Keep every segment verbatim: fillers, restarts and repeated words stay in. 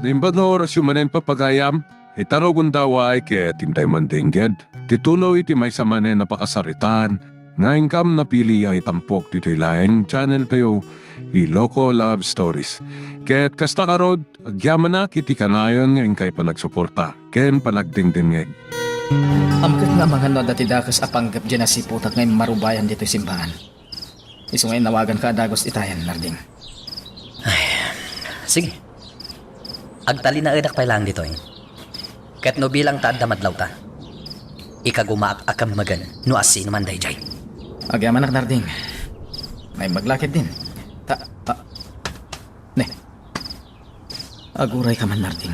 Naimbag nga orasyo manen, papagayam, ita rugonda, uray ket intay man dengged ti tuloy ti maysa manen a pakasaritaan nga inkam napili a itampok ditoy laeng channel tayo, Iloko Love Stories. Ket kasta ngarud, agyamanak iti kanayon nga inkay panagsuporta ken panagdengdengngeg. Ammoka nga amangan no adda ti dakes a panggep diay nasiputak nga immarubayan ditoy simbagan. Isu nga inawaganka a dagus itayen, Narding. Ay, sige. Agtalinaedak pay laeng ditoy. Ket no bilang ta adda madlawta, ikagumaak a kemmegen no asinoman daydiay. Agyamanak, Narding. Naimbag la ketdin. Ta, ta, ne. Agurayka man, Narding.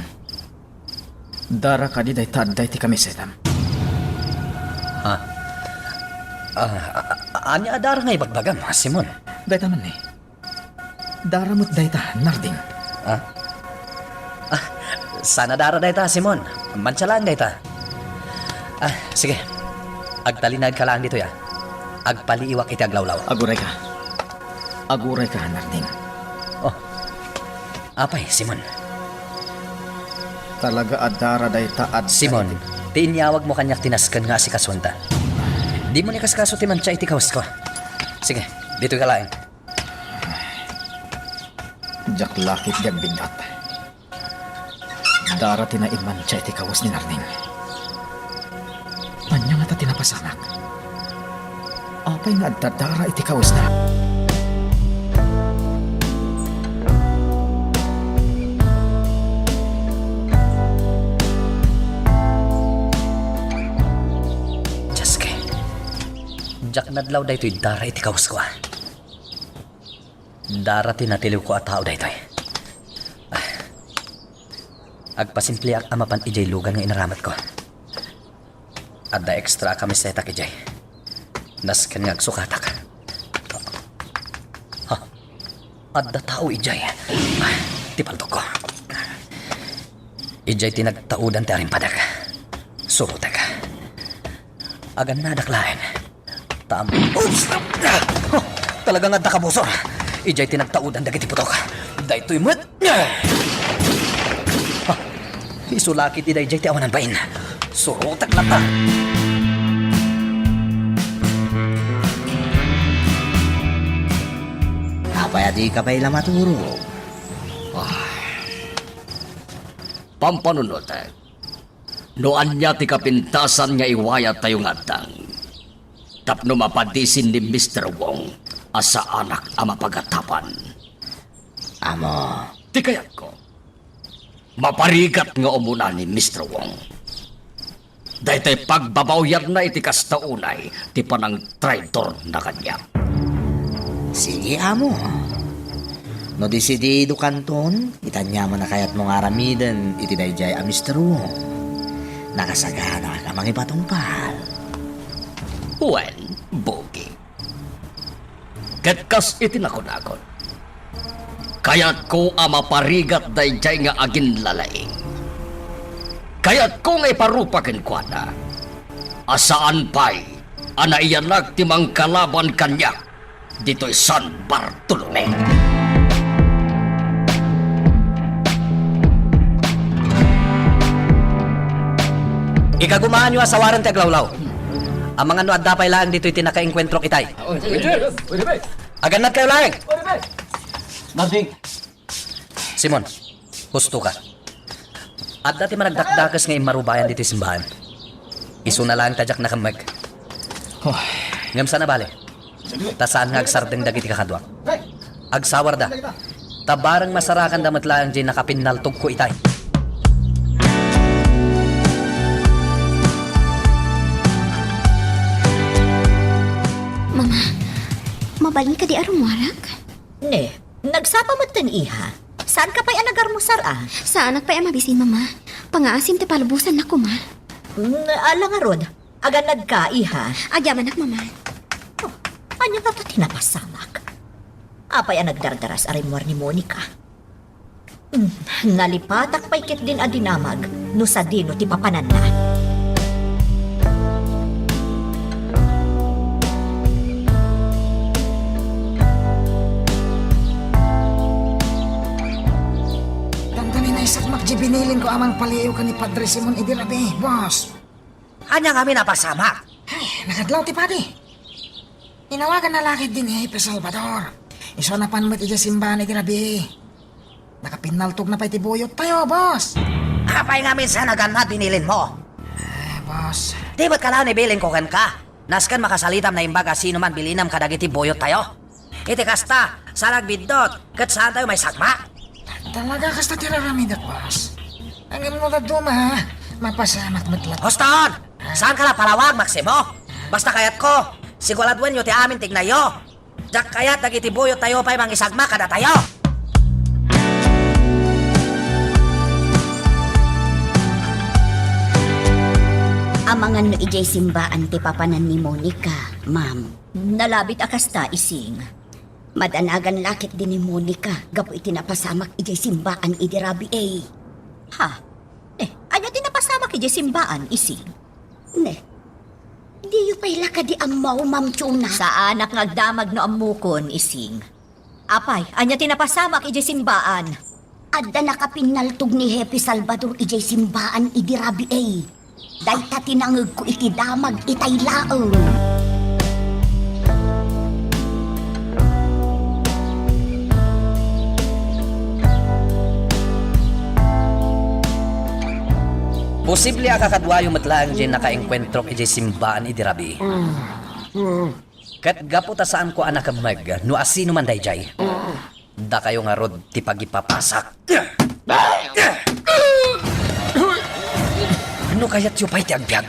Dara kadi dayta adda iti kamisetam? Ha? Ah, a-, a-, ania a dara nga ibagbagam, Simon? Dayta man ni. Dara met dayta, Narding. Ah? Ah, saan a dara dayta, Simon. Mantia laeng dayta. Ah, sige. Agtalinaedka laeng ditoy, a. Agpaliiwak iti aglawlaw. Agurayka. Agurayka, Narding. Oh. Apay, Simon? Talaga a dara dayta a Simon, ti inyawagmo kaniak ti nasken nga asikasuenta. Dimo ni kaskaso ti mantia iti kawesko. Sige, ditoyka laeng. Diak la ketdi agbiddut. Dara ti naimmantia iti kawes ni Narding. Ania ngata ti napasamak? Apay nga adda dara iti kawesna? Diaske. Diak nadlaw daytoy dara iti kawesko, a. Dara ti natiliwko a tao daytoy. Ah. Agpasimpliak a mapan idiay lugan nga inaramatko. Adda extra a kamisetak idiay. Nasken nga agsukatak. Ha? Adda tao idiay. Ah, ti paltokko. Idiay ti nagtaudan ti arimpadek. Surotek. Agannadak laeng. Tam-, oops! Talaga nga adda kabusor. Idiay ti nagtaudan dagiti putok. Daytoy met. Isu la ketdi daydiay ti awanan bain. Surotek latta. Apay a dika pay la maturog? Ah. Pampanunotek. No ania ti kapintasan nga iwayat tayo nga addang tapno mapadisin ni Mister Wong a saanak a mapagatapan. Amo. Ti kayatko, maparigat nga umuna ni Mister Wong. Daytoy pagbabaoyanna iti kasta unay ti panangtraidorna kaniak. Sige, amo. No desidido kanton, ita ania man a kayatmo nga aramiden iti daydiay a Mister Wong. Nakasaganak a mangipatungpal. Wen, Bogi. Ket kas iti nakunakon, kayatko a maparigat daydiay nga aginlalaing. Kayatko nga iparupa kenkuana a saan pay a naiyanak ti mangkalaban kaniak ditoy San Bartolome. Ikagumaanyo a sawaren ti aglawlaw. Amangan no adda pay laeng ditoy ti nakaengkuentrok itay. Agannadkayo laeng! Narding. Simon, husto ka. Adda ti managdakdakes nga immarubayan ditoy simbahan. Isuna laeng ta diak nakemmeg. Oh. Ngem saan a bale. Ta saan nga agsardeng dagiti kakaduak. Agsawarda. Ta bareng masarakanda met laeng diay nakapinnaltogko itay. Mama, mabalin kadi a rummuarak? Ne, nagsapa metten, iha. Saanka pay a nagarmusar, a? Saanak pay a mabisin, Mama. Pangaasim ti palubosannak koma. Mm, ala ngarud. Agannadka, iha. Agyamanak, Mama. Oh, ania ngata ti napasamak? Apay a nagdardaras a rimmuar ni Monica? Mm, nalipatak pay ketdin a dinamag no sadino ti papananna. Dandani naisakmak Ibinilin ko a mangpaliiw ken ni Padre Simon idi rabii, boss. Ania ngamin a pasamak? Ay, nakadlaw ti padi. Inawagan na la ketdi ni Hepe Salvador. Isu a napan met idiay simbaan idi rabii. Nakapinnaltogna pay ti buyottayo, boss. Apay ngamin sa naganna binilin mo? Eh, boss. Di met kalaw ni bilin ko kenka. Nasken makasalitam naimbag a sino man bilinem kadagiti buyottayo. Iti kasta, saan agbiddut, ket saantayo maisagmak. Talaga kasta ti raramidek, boss. Ngem no dadduma, mapasamak met latta. Huston! Saanka la palawag, Maximo? Basta kayatko, siguraduenyo ti amin ti ignayyo. Diak kayat dagiti buyottayo pay mangisagmak kadatayo. Amangan no idiay simbaan ti papanan ni Monica, ma'am. Nalabit a kasta, Ising. Madanagan la ketdi ni Monica gapu iti napasamak idiay simbaan idi rabii. Ha? Eh, ania ti napasamak idiay simbaan, Ising? Ne, diyo pay la kadi ammo, Ma'am Chona? Saanak nga agdamag no ammokon, Ising. Apay, ania ti napasamak idiay simbaan? Adda nakapinnaltog ni Hepe Salvador idiay simbaan idi rabii. Dayta ti nangegko iti damag itay laeng. Posible a kakaduayo met laeng diay nakaengkuentrok idiay simbaan idi rabii. Ket gapu ta saanko a nakemmeg no asino man daydiay, dakayo ngarud ti pagipapasak. No kayatyo pay ti agbiag,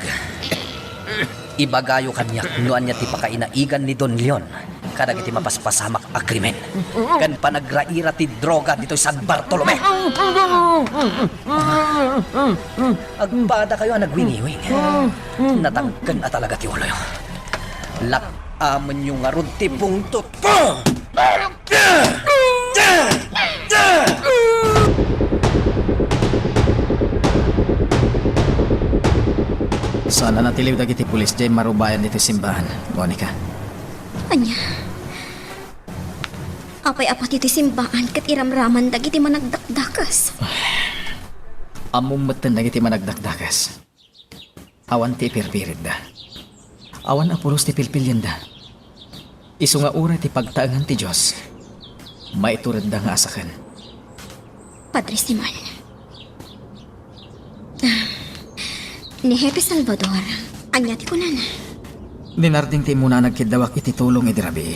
ibagayo kaniak no ania ti pakainaigan ni Don Leon kadagiti mapaspasamak a krimen ken panagraira ti droga ditoy San Bartolome. Agpadakayo a nagwingiwing. Natangken a talaga ti uloyo. Lak-amenyo ngarud ti pungtotko. Saan a natiliw dagiti pulis diay marubayan ditoy simbaan, Monica. Ania? Apay a pati ti simbaan ket iramraman dagiti managdakdakes? Ammom metten dagiti managdakdakes. Awan ti ipirpiritda. Awan a pulos ti pilpilienda. Isu nga uray ti pagtaengan ti Dios, maituredda nga asaken. Padre Simon. Ah, ni Hepe Salvador, ania ti kunana? Ni Narding ti immuna a nagkiddawak iti tulong idi rabii.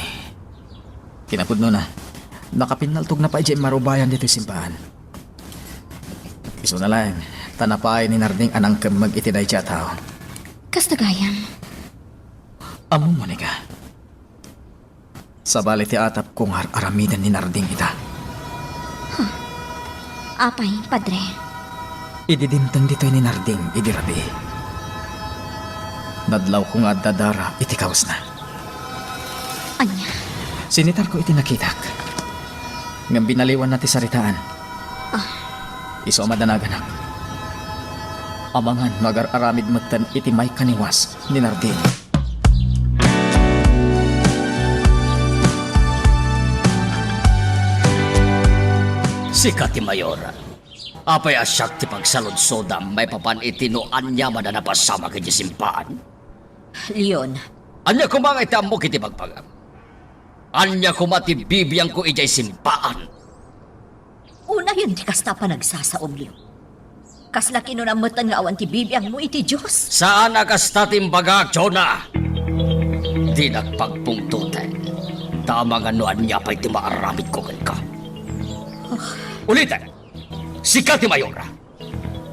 Kinapudnona, nakapinnaltogna pay idiay marubayan ditoy simbaan. Isuna laeng, ta napaay ni Narding a nangkemmeg iti daydiay a tao. Kasta gayam. Ammom, Monica. Sabali ti atapko nga ar-aramiden ni Narding ita. Huh. Apay, Padre? Idi dimteng ditoy ni Narding idi rabii, nadlawko nga adda dara iti kawesna. Ania? Sinitarko iti nakitak. Ngem binaliwanna ti saritaan. Ah. Isu a madanaganak. Amangan no agar-aramid metten iti maikaniwas ni Narding. Sika ti mayor. Apay a siak ti pagsaludsodam maipapan iti no ania man a napasamak iti simbaan? Leon. Ania koma nga iti ammok iti bagbagam? Ania koma ti bibiangko idiay simbaan? Unayen ti kasta a panagsasaom, Leon. Kasla kinunam metten nga awan ti bibiangmo iti Dios? Saan a kasta ti imbagak, Jonah. Dinak pagpungtoten. Ta amangan no ania pay ti maaramidko kenka. Ulitek, sika ti mayor.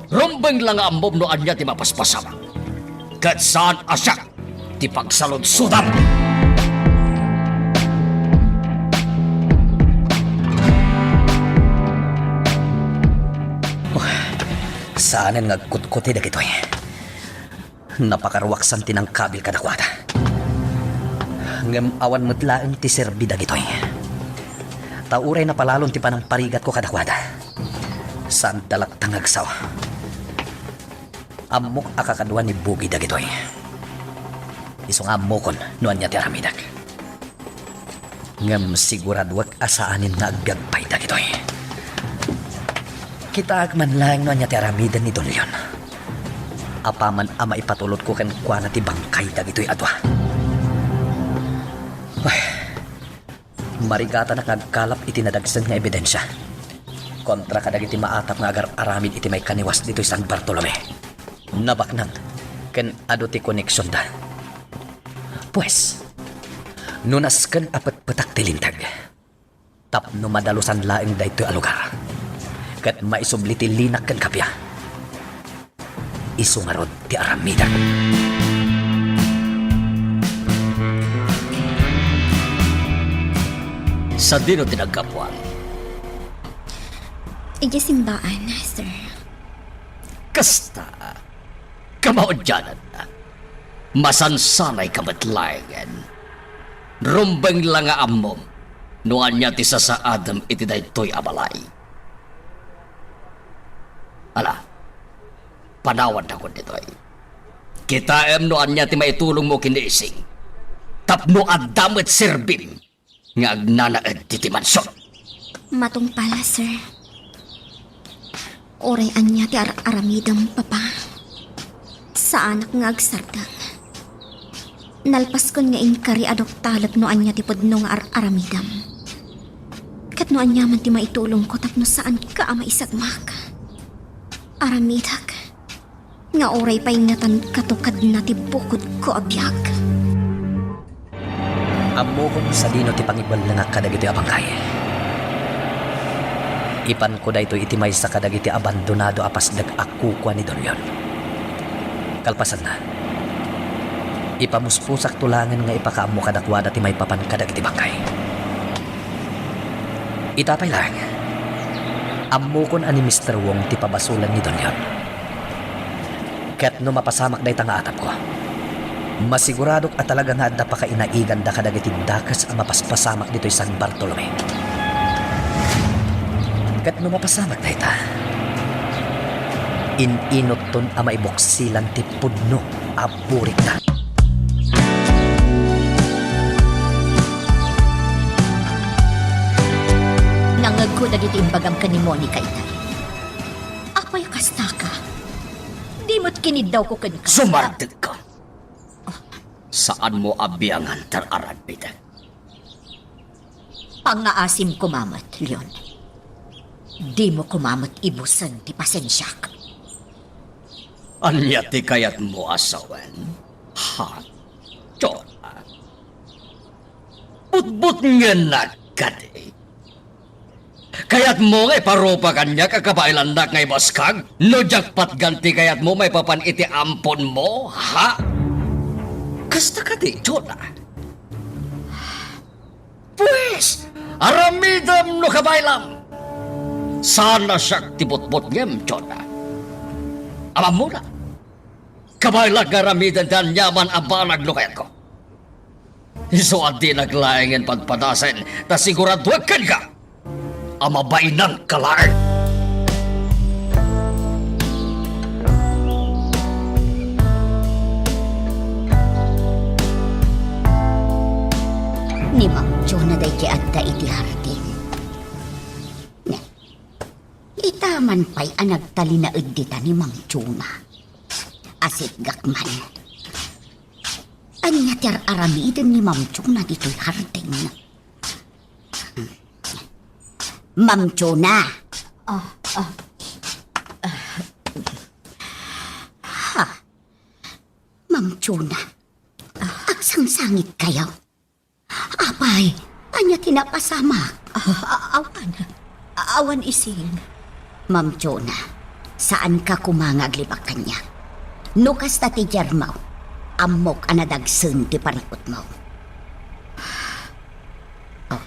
Rumbeng la nga ammom no ania ti mapaspasamak. Ket saan a siak ti pagsaludsodam. Oh, saanen nga agkutkuti dagitoy. Napakaruaksan ti nangkabil kadakuada. Ngem awan met laeng ti serbi dagitoy. Ta uray napalalon ti panangparigatko kadakuada, saanda latta nga agsaw. Ammok a kakadua ni Bugi dagitoy. Isu nga ammokon no ania ti aramidek. Ngem siguraduek a saanen nga agbiag pay dagitoy. Kitaak man laeng no ania ti aramiden ni Don Leon. Apaman a maipatulodko kenkuana ti bangkay dagitoy a dua. Ay, marigatanak nga agkalap iti nadagsen nga ebidensia kontra kadagiti maatap nga agar-aramid iti maikaniwas ditoy San Bartolome. Nabaknang ken adu ti koneksionda. Pues, no nasken a petpetak ti linteg, tapno madalusan laeng daytoy a lugar, ket maisubli ti linak ken kappia, isu ngarud ti aramidek. Sadino ti naggapuan? Idiay simbaan, sir. Kasta, kamaudiananna. Masansanayka met laengen. Rumbeng la nga ammom no ania ti sasaadem iti daytoy a balay. Ala, panawanakon ditoy. Kitaem no ania ti maitulongmo ken ni Ising tapno adda met serbim nga agnanaed ditoy mansion. Matungpal, sir. Uray ania ti ar-aramidem, Papa, saanak nga agsardeng. Nalpaskon nga inkari a duktalek no ania ti pudno nga ar-aramidem. Ket no ania man ti maitulongko tapno saanka a maisagmak, aramidek nga uray pay ngatan kato kadna ti bukodko a biag. Ammokon sadino ti pangibellengak kadagitoy a bangkay. Ipanko daytoy iti maysa kadagiti abandonado a pasdek a kukua ni Don Leon. Kalpasanna, ipamusposakto laengen nga ipakaammo kadakuada ti maipapan kadagiti bangkay. Ita pay laeng, ammokon a ni Mister Wong ti pabasolen ni Don Leon. Ket no mapasamak dayta nga atapko, masiguradok a talaga nga adda pakainaiganda kadagiti dakes a mapaspasamak ditoy San Bartolome. Ket no mapasamak dayta, in-inutton a maibuksilan ti pudno a burikda. Nangngegko dagiti imbagam ken ni Monica itay. Apay a kastaka? Di met kiniddawko kenka. Sumardengka. Saanmo a biangan ti ar-aramidek. Pangngaasim koma met, Leon. Dimo koma met ibusen ti pasensiak. Ania ti kayatmo a sawen? Ha? Jonah? Butbutngennak kadi? Kayatmo nga iparupa kaniak a kabaelannak nga ibaskag? No diak patgan ti kayatmo maipapan iti amponmo, ha? Kasta kadi, Jonah? Pues, aramidem no kabaelam. Saan a siak ti butbutngem, Jonah. Amammo la. Kabaelak nga aramiden ti aniaman a banag no kayatko. Isu a dinak laengen padpadasen, ta siguraduek kenka a mabainanka laeng. Ni Ma'am Jonah daytoy adda iti hardin. Ita man pay a nagtalinaed dita ni Ma'am Jonah. Asitgak man. Ania ti ar-aramiden ni Ma'am Jonah ditoy hardin? Ma'am Jonah. Ah, ah. Ha? Ma'am Jonah. Agsangsangitkayo? Apay, ania ti napasamak? Ah, a-, awan. A-, awan, Ising. Ma'am Jonah, saanka koma nga aglibak kaniak. No kasta ti daydiaymo, ammok a nadagsen ti parikutmo. Oh,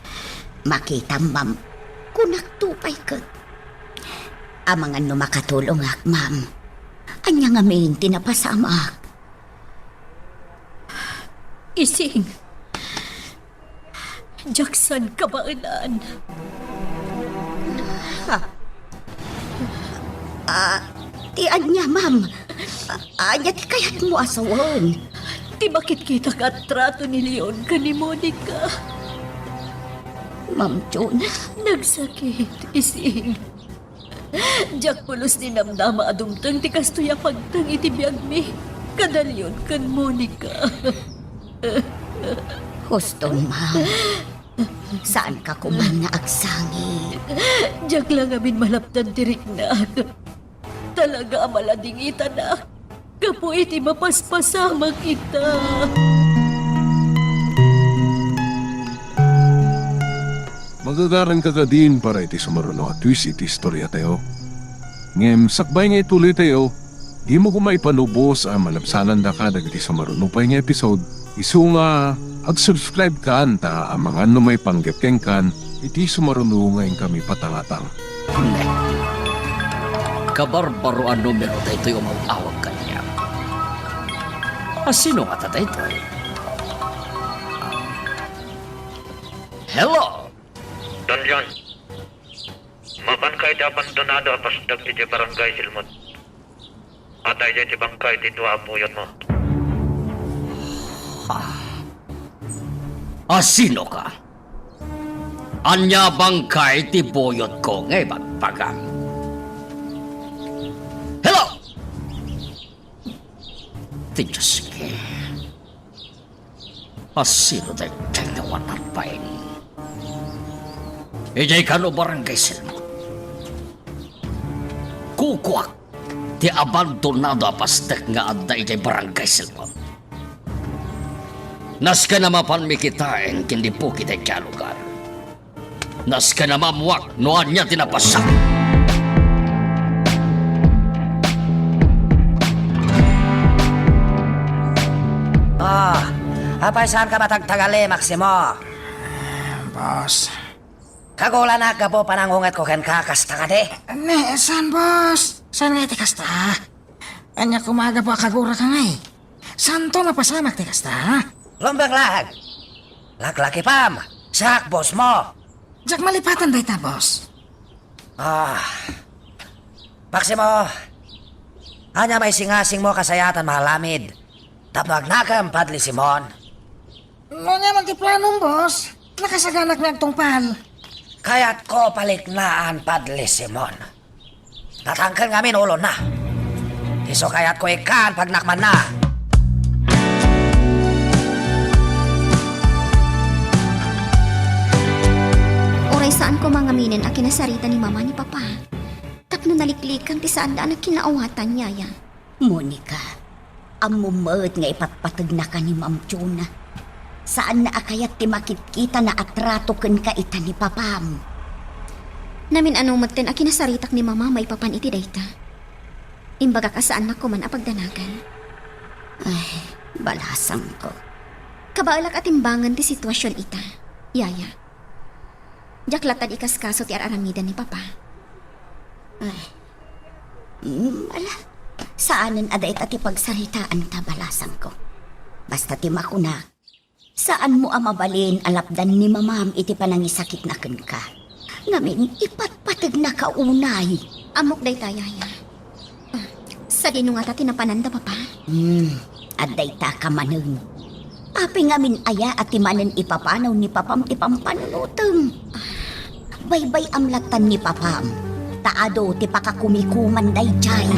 makitam, ma'am. Kunakto pay ket. Amangan no makatulongak, ma'am. Ania ngamin ti napasamak? Ising. Diak saan kabaelan. Ha? Ah, ti ania, ma'am? Ah, ania ti kayatmo a sawen? Ti makitkitak a trato ni Leon ken ni Monica. Ma'am Jonah. Nagsakit, Ising. Diak pulos ninamnama a dumteng ti kastoy a pagteng iti biagmi, kadalion ken Monica. Huston, Ma'am. Saanka koman nga agsangit. Diak la ngamin malapdan ti riknak. Talaga a maladingitanak gapu iti mapaspasamak ita. Magagaranka kadin para iti sumaruno a twist iti istoriatayo. Ngem sakbay nga ituloytayo, dimo koma ipanubos a malabsanandaka dagiti sumaruno pay nga episode. Isu nga ag-subscribe kan ta amangan no maipanggep kenkan iti sumaruno nga inkami patangatang. Ne. Kabarbaro a numero daytoy umaw-awag kaniak. A sino ngata daytoy? Hello? Don John, mapanka iti abandonado a pasdek iti Barangay Silmon. Adda idiay ti bangkay ti dua a buyotmo. Ah. A sinoka? Ania bangkay ti buyotko nga ibagbagam? Hello! Ti Diyos ko. A sino daytoy nga wanan bain? Idiay kano Barangay Silmon? Kukuak ti abandonado a pasdek nga adda idiay Barangay Silmon. Nasken a mapanmi kitaen ken di bukid daydiay a lugar. Nasken a maammuak no ania ti napasak. Ah, apay saanka matagtagali, Maximo? Boss. Kagulanak gapu panangungetko kenka, kasta kadi? Ne, saan, boss? Saan nga iti kasta? Ania koma gapu a kaguraka ngay? Saanto mapasamak ti kasta, ha? Lumbeklag! Laklakipam! Siak, boss mo! Diak malipatan dayta, boss. Ah. Maximo, ania maisingasingmo a kasayaatan maalamid tapno agnakem, Padre Simon? No ania man ti planom, boss, nakasaganak nga agtungpal. Kayatko paliknaan, Padre Simon. Natangken ngamin ulonna. Isu kayatko ikkan pagnakmanna. Uray saan koma ngaminen a kinasarita ni Mama ni Papa tapno naliklikan ti saanda a nagkinnaawatan, Yaya. Monica, ammom met nga ipatpategnaka ni Ma'am Jonah. Saanna a kayat ti makitkitana a trato kenka ita ni Papam. Namin-ano metten a kinasaritak ni Mama maipapan iti dayta. Imbagak a saannak koman a pagdanagan. Ay, balasangko. Kabaelak a timbangen ti situasion ita, Yaya. Diak latta ikaskaso ti ar-aramiden ni Papa. Ay. Mm, ala, saanen a dayta ti pagsaritaanta, balasangko. Basta ti makunak, saanmo a mabalin a lapdan ni Mamam iti panangisakitna kenka. Ngamin, ipatpategnaka unay. Ammok dayta, Yaya. Ah, sadino ngata ti napananda, Papa? Hmm, adda itaka manen. Apay ngamin aya a ti manen ipapanaw ni Papam ti pampanunotem? Ah, baybay-am lattan ni Papam, ta adu ti pakakumikuman daydiay.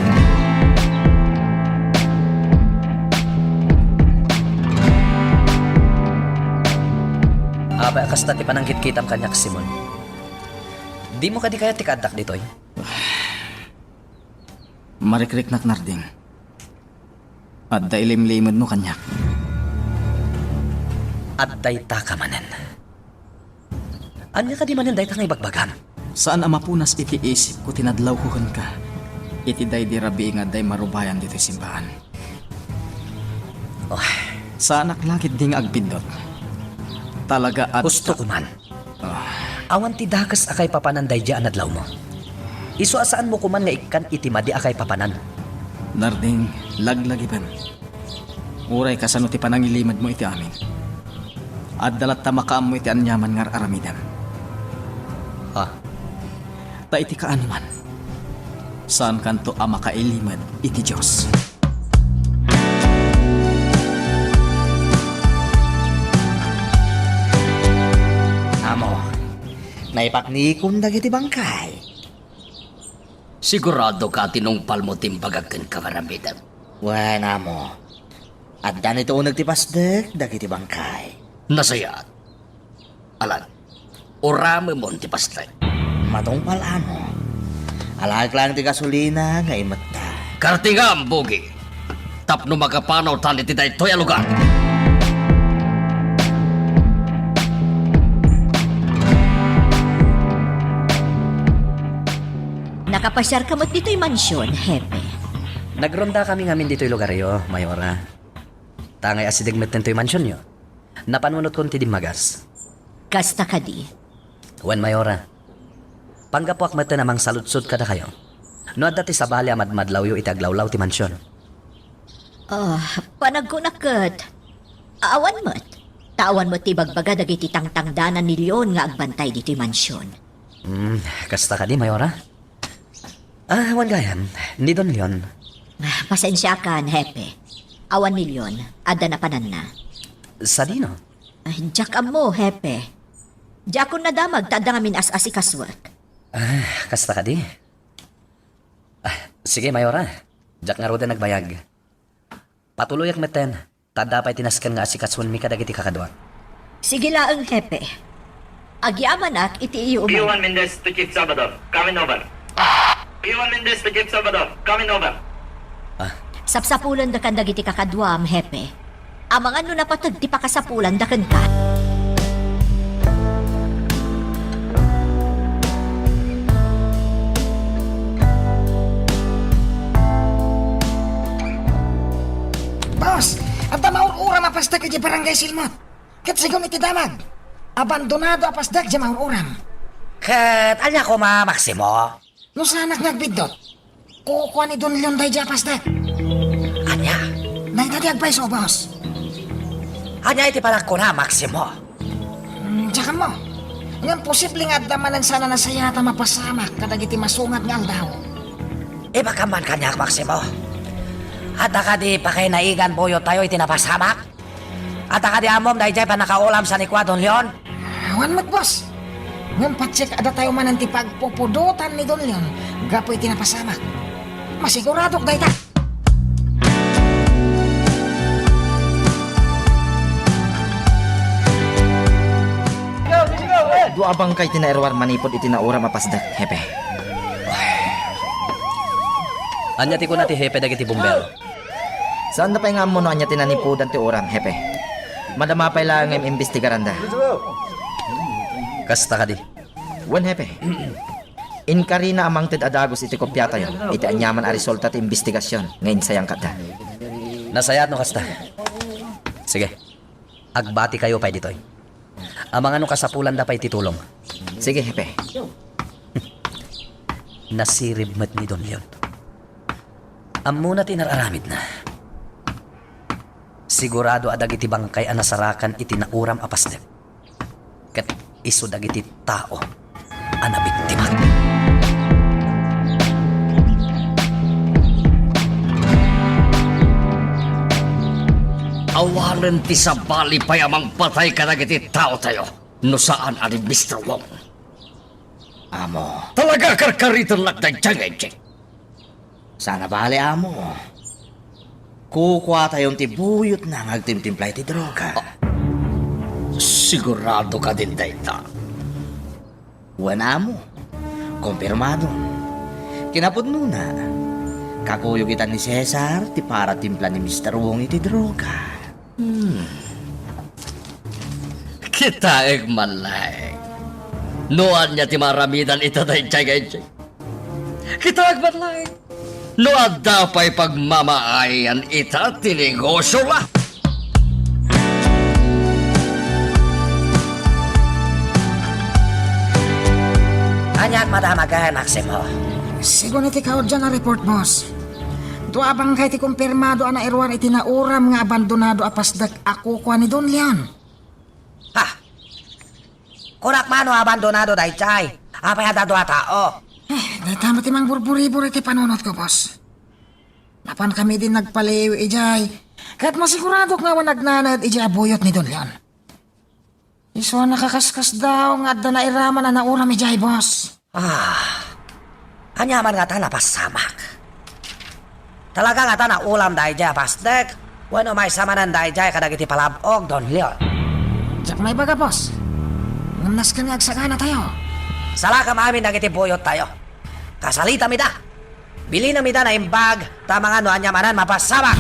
Apay a kasta ti panangkitkitam kaniak, Simon? Dimo kadi kayat ti kaaddak ditoy? Marikriknak, Narding. Adda ilimlimedmo kaniak. Adda itaka manen. Ania kadi manen dayta nga ibagbagam? Saan a mapunas iti isipko ti nadlawko kenka iti daydi rabii nga adda immarubayan ditoy simbaan. Oh. Saanak la ketdi nga agbiddut. Talaga adda. Husto koman. Ah. Awan ti dakes a kaipapanan daydiay a nadlawmo. Isu a saanmo koman nga ikkan iti madi a kaipapanan. Narding, laglagipen. Uray kasano ti panangilimedmo iti amin, adda latta makaammo iti aniaman nga ar-aramidem. Ah. Ta iti kaanoman, saankanto a makailimed iti Dios. Amo, naipaknikom dagiti bangkay. Sigurado ka a tinungpalmo ti imbagak kenka nga aramidem? Wen, amo. Adda nituoneg ti pasdek dagiti bangkay. Nasayaat. Alan, uramemon ti pasdek. Matungpal, amo. Alaek laeng ti gasolina nga imetta. Kartingam, Bugi, tapno makapanawtan iti daytoy a lugar. Nakapasiarka met ditoy mansion, Hepe? Nagrondakami ngamin ditoy lugaryo, Mayora. Ta angay asideg metten toy mansionyo, napanunotkon ti dimmagas. Kasta kadi? Wen, Mayora. Panggapuak metten a mangsaludsod kadakayo no adda ti sabali a madmadlawyo iti aglawlaw ti mansion. Ah, panagkunak ket awan met. Ta awan met ti ibagbaga dagiti tangtangdanan ni Leon nga agbantay ditoy mansion. Hmm, kasta kadi, Mayora? Ah, awan gayam, ni Don Leon. Ah, pasensiakan, Hepe. Awan ni Leon, adda napananna. Sadino? Ah, diak ammo, Hepe. Diakon nadamag ta adda ngamin as-asikasuek. Ah, kasta kadi? Ah, sige, Mayora. Diak ngaruden agbayag. Patuloyak metten, ta adda pay ti nasken nga asikasoenmi kadagiti kakaduak. Sige laeng, Hepe. Agyamanak iti iyo umay. P O one Mendez to Chief Salvador. Coming over. P O one Mendez to Chief Salvador. Coming over. Ah. Sapsapulendakan dagiti kakaduam, Hepe. Amangan no napateg ti pakasapulanda kenka. Boss, adda maur-uram a pasdek idiay Barangay Silmot. Ket sigun iti damag, abandonado a pasdek diay maur-uram. Ket ania koma, Maximo? No saanak nga agbiddut, kukua ni Don Leon daydiay a pasdek. Ania? Dayta ti agpayso, boss. Ania iti panagkuna, Maximo? Mm, diak ammo. Ngem posible nga adda manen saan a nasayaat a mapasamak kadagiti masungad nga aldaw. Ibagam man kaniak, Maximo. Adda kadi pakainaigan buyottayo iti napasamak? Adda kadi ammom daydiay pannakaulam sa ni kua Don Leon? Awan met, boss. Ngem patiek a datayo manen ti pagpupudotan ni Don Leon gapu iti napasamak. Masiguradok dayta. Dua a bangkay ti nairuar manipud iti nauram a pasdek, Hepe. Ania ti kuna ti Hepe dagiti bomber? Saanda pay nga ammo no ania ti nanipudan ti uram, Hepe. Madama pay laeng nga im-imbestigaranda. Kasta kadi? Wen, Hepe. Inkarina a mangted a dagus iti kopiatayo iti aniaman a resulta ti imbestigasion nga insayangkatda. Nasayaat no kasta. Sige. Agbatikayo pay ditoy. Amangan no kasapulanda pay ti tulong. Sige, Hepe. Nasirib met ni Don Leon. Ammona ti inar-aramidna. Sigurado a dagiti bangkay a nasarakan iti nauram a pasdek ket isu dagiti tao a nabiktimak. Awanen ti sabali pay a mangpatay kadagiti taotayo no saan a ni Mister Wong. Amo. Talaga karkaritennak daydiay nga injek. Saan a bale, amo. Kukuatayon ti buyotna nga agtimtimpla iti droga. Ah, sigurado kadin dayta? Wen, amo. Kompirmado. Kinapudnona, kakuyog ita ni Cesar ti paratimpla ni Mister Wong iti droga. Hmm. Kitaek man laeng no ania ti maaramidan ita daydiay nga injek. Kitaek man laeng no adda pay pagmamaayan ita ti negosio la. Aniat madamagen, Maximo? Sigun iti kaudyan a report, boss, dua a bangkay ti kumpirmado a nairuar iti nauram nga abandonado a pasdek a kukua ni Don Leon. Ha? Kunak mano abandonado daydiay? Apay adda dua a tao? Eh, dayta met ti mangburburibur iti panunotko, boss. Napankami din nagpaliiw idiay, ket masiguradok nga awan agnanaed idiay a buyot ni Don Leon. Isu a nakaskasdaaw nga adda nairaman a nauram idiay, boss. Ah, Ania man ngata napasamak? Talaga ngata naulam daydiay a pasdek wenno maysa manen daydiay kadagiti palab-og, Don Leon? Diak maibaga, boss. Ngem nasken nga agsaganatayo. Salakam amin dagiti buyottayo. Kasalitam ida. Bilinam ida naimbag, ta amangan no ania manen mapasamak.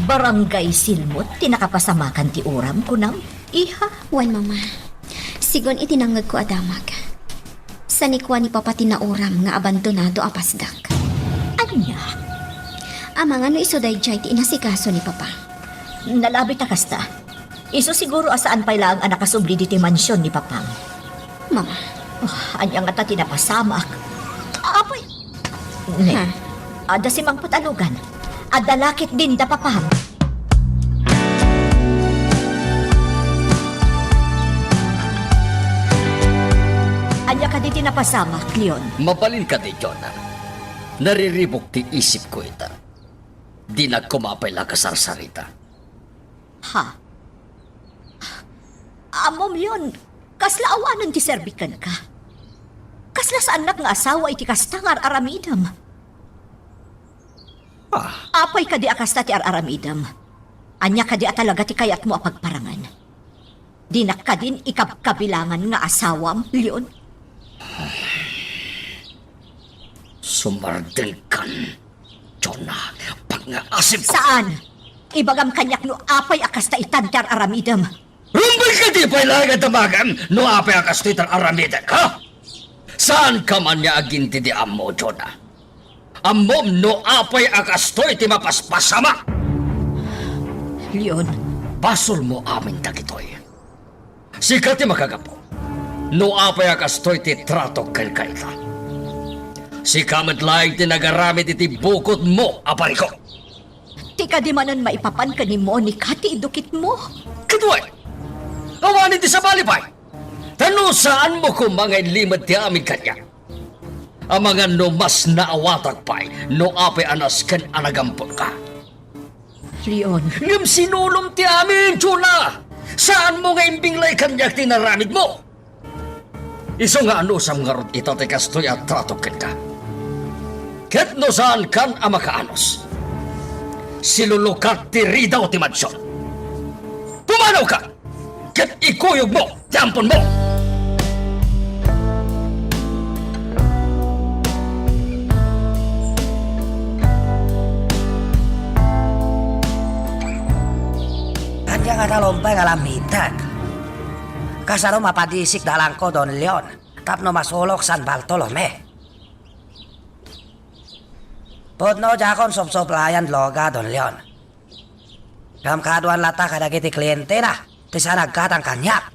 Barangay Silmot ti nakapasamakan ti uram, kunam, iha? Wen, Mama. Sigun iti nangngegko a damag, saan ni kua ni Papa ti nauram nga abandonado a pasdek. Ania? Amangan no isu daydiay ti inasikaso ni Papa. Nalabit a kasta. Isu siguro a saan pay laeng a nakasubli ditoy mansion ni Papam. Mama. Oh, ania ngata ti napasamak? Apay! Ne, Ha? Adda simangpet a lugan. Adda lakit dinda, Papam. Ania kadi ti napasamak, Leon? Mabalin kadi, Jonah? Nariribuk ti isipko ita. Dinak koma pay la kasarsarita. Ha? Ammom, Leon, kasla awanen ti serbik kenka. Kasla saannak nga asawa iti kasta nga ar-aramidem. Ah. Apay kadi a kasta ti ar-aramidem? Ania kadi a talaga ti kayatmo a pagparangen? Dinak kadin ikabkabilangan nga asawam, Leon? Sumardengkan, Jonah, pagngaasim ko. Saan? Ibagam kaniak no apay a kasta itan ti ar-aramidem. Rumbay kadi pay laeng a damagem no apay a kastoy ti ar-aramidek, ha? Saanka man nga agintindi ammo, Jonah. Ammom no apay a kastoy ti mapaspasamak. Leon. Basolmo amin dagitoy. Sika ti makagapu no apay a kastoy ti tratok kenka ita. Sika met laeng ti nagaramid iti bukodmo a bariko. Ti kadi manen maipapan ken ni Monica ti idukitmo. Ket wen, awanen ti sabali pay. Ta no saanmo koma nga inlimed ti amin kaniak, amangan no mas naawatak pay no apay a nasken a nagamponka. Leon. Ngem sinulom ti amin, Jonah! Saanmo nga imbinglay kaniak ti inaramidmo? Isu nga anusam ngarud ita ti kastoy a trato kenka. Ket no saankan a makaanus, silulukat ti ridaw ti mansion. Pumanawka! Ket ikuyogmo ti amponmo! Ania nga talon pay nga lamitek? Kasano mapadisik dalangko, Don Leon, tapno masulok San Bartolome? Pudno diakon supsuplayan droga, Don Leon. Ngem kaaduan latta kadagiti klientena ti saan agkatang kaniak.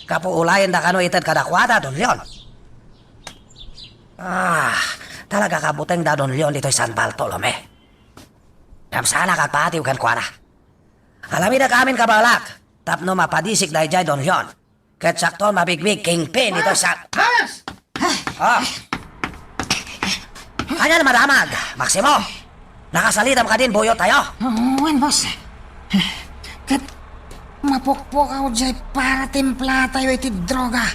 Gapu ulayen da kano ited kadakuada, Don Leon. Ah, talaga kabuteng da Don Leon ditoy San Bartolome. Ngem saanak agpatiw kenkuana. Aramidek amin kabaelak tapno mapadisik daydiay Don Leon. Ket sakton mabigbig kingpin ito sa... Hans! Ah. Ania madamag, Maximo? Nakasalitam kadin buyottayo? Oo, wen, boss. Ket mapukpukaw diay para timplatayo iti droga.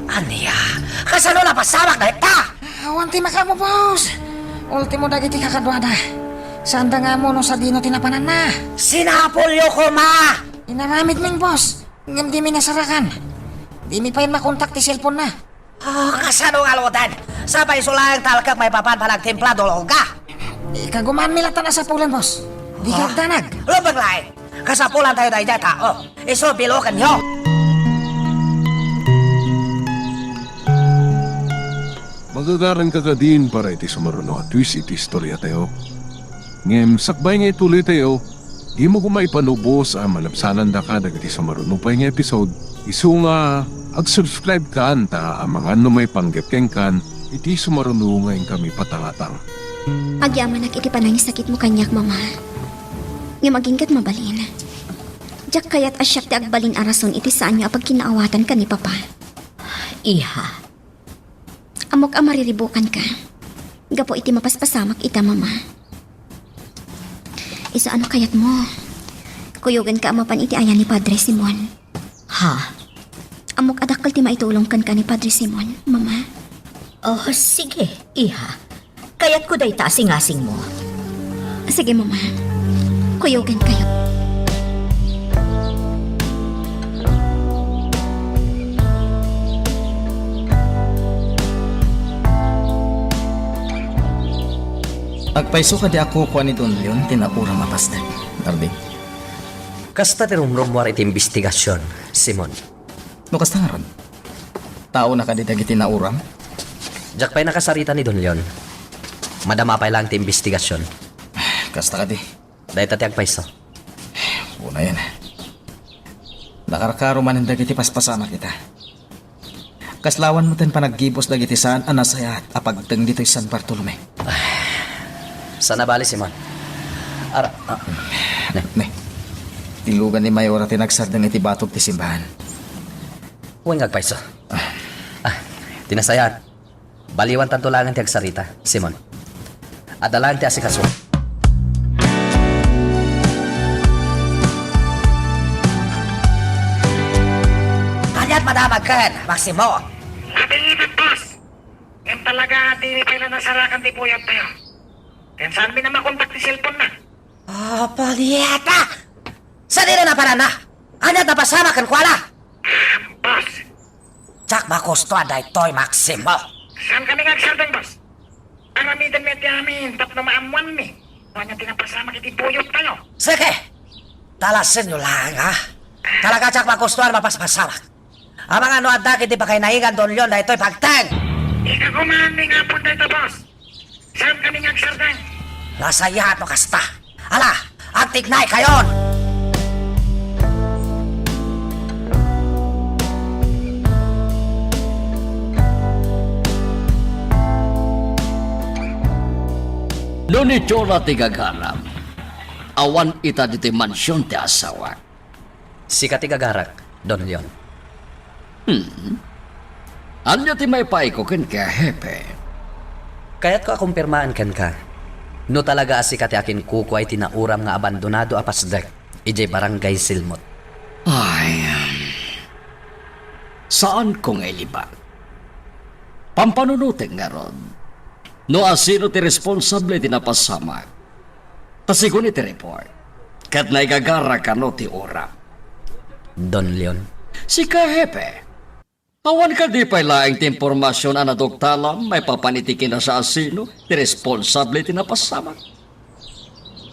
Ania? Kasano napasamak dayta? Awan ti makaammo, boss. Ultimo dagiti kakaduada. Saanda nga ammo no sadino ti napananna. Sinapulyo koma! Inaramidmi, boss. Ngem dimi nasarakan. Dimi pay makontak ti cellphone-na. Oh, kasano ngaruden? Sapay isu laeng talkek maipapan panagtimpla droga. Ikagumaanmi latta a sapulen, boss. Dika agdanag. Lubeng laeng. Kasapulantayo daydiay a tao. Isu bilokenyo. Magagaranka kadin para iti sumaruno a twist iti istoriatayo. Ngem sakbay nga ituloytayo, dimo koma ipanubos a malabsanandaka dagiti sumaruno pay nga episode. Isu nga ag-subscribe kan ta amangan no maipanggep kenkan iti sumaruno nga inkami patangatang. Agyamanak iti panangisakitmo kaniak, Mama. Ngem aginggat mabalin. Diak kayat a siak ti agbalin a rason iti saanyo a pagkinaawatan ken ni Papa. Iha, ammok a mariribukanka gapu iti mapaspasamak ita, Mama. Isu ano kayatmo? Kuyogenka a mapan iti ayan ni Padre Simon. Ha? Ammok a dakkel ti maitulong kenka ni Padre Simon, Mama. Oh, sige, iha. Kayatko dayta a singasingmo. Sige, Mama. Kuyogenkayo. Agpayso kadi a kukua ni Don Leon ti nauram a pasdek, Darling? Kasta ti rumrummuar iti imbestigasion, Simon. No kasta ngarud, taona kadi dagiti nauram? Diak pay nakasarita ni Don Leon. Madama pay laeng ti imbestigasion. Kasta kadi. Dayta ti agpayso. Unayen. Nakarkaro manen dagiti paspasamak ita. Kasla awan metten panaggibus dagiti saan a nasayaat a pagteng ditoy San Bartolome. Saan a bali, Simon. Ara, ah, ne. Ne. Ti lugan ni Mayora ti nagsardeng iti batog ti simbahan. Wen nga agpayso. Ah. Ah, ti nasayaat. Baliwantanto laengen ti agsarita, Simon. Adda laeng ti asikaso. Kaniat madamag ken, Maximo. Labiitan, boss. Ngem talaga, dimi pay la nasarakan ti buyot tayo. Ken saanmi a makontak ti cellphone na. Ah, punyeta! Sadino naparanna? Ania ti napasamak kenkuana? Boss. Diak magusto a daytoy, Maximo. Saan kami nga agsardeng, boss? Aramidenmi ti amin tapno maammoanmi no ania ti napasamak iti buyot tayo. Sige! Talasenyo laeng, ha? Talaga diak magusto a mapaspasamak. Amangan no adda ket ti pakainaigan Don Leon daytoy pagteng. Ikagumaanmi nga ammon dayta, boss. Saan kami nga agsardeng? Nasayaat no kasta. Ala, agtignaykayon! No ni Chona ti gagaram, awan ita ditoy mansion ti asawak. Sika ti gagarak, Don Leon. Hmm. Ania ti maipaayko kenka, Hepe? Kayatko a kumpirmaen kenka no talaga a sika ti akinkukua iti nauram nga abandonado a pasdek idiay Barangay Silmot. Ay, um, saanko nga ilibat. Pampanunotek ngarud no asino ti responsable iti napasamak. Ta sigun iti report, ket naigagara kano ti uram. Don Leon. Sika, Hepe. Awan kadi pay laeng ti impormasion a naduktalam maipapan iti kinasasino ti responsable iti napasamak?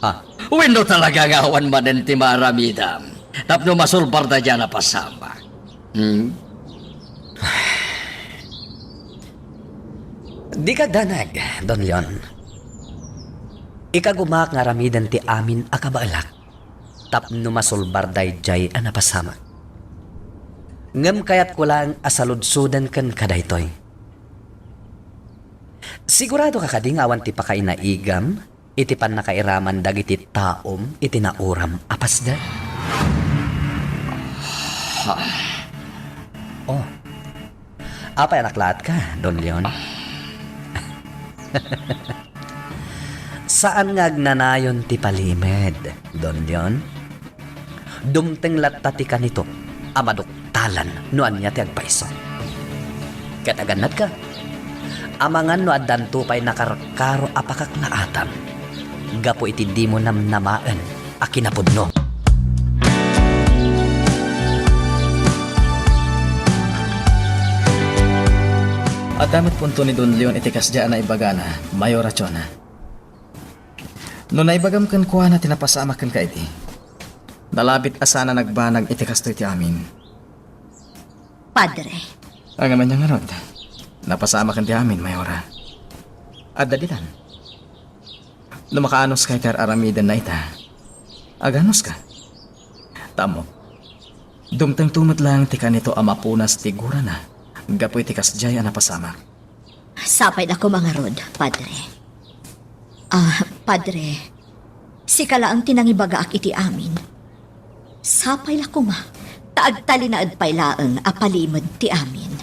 Ha? Wenno talaga nga awan manen ti maaramidam tapno masulbar daydiay a napasamak? Hmm? Dika agdanag, Don Leon. Ikagumaak nga aramiden ti amin a kabaelak tapno masulbar daydiay a napasamak. Ngem kayatko laeng a saludsoden kenka daytoy. Siguradoka kadi nga awan ti pakainaigam iti pannakairaman dagiti taom iti nauram a pasdek? Oh. Apay a naklaat ka, Don Leon? Saan nga agnanayon ti palimed, Don Leon. Dumteng latta ti kanito a maduktalan no ania ti agpayso. Ket agannadka, amangan no addanto pay nakarkaro a pakaklaatam gapu iti dimo namnamaen a kinapudno. Adda met punto ni Don Leon iti kasdiay a naibagana, Mayor Chona. No naibagam kenkuana ti napasamak kenka idi, nalabit a saan a nagbanag iti kastoy ti amin. Padre. Ngem ania ngarud, napasamak ti amin, Mayora. Adda ditan. No makaanoska iti ar-aramidenna ita, aganuska. Ta ammok, dumtengto met laeng ti kanito a mapunas ti gurana gapu iti kasdiay a napasamak. Sapay la koma ngarud, Padre. Ah, Padre, sika laeng ti nangibagaak iti amin. Sapay la koma, ta agtalinaed pay laeng a palimed ti amin.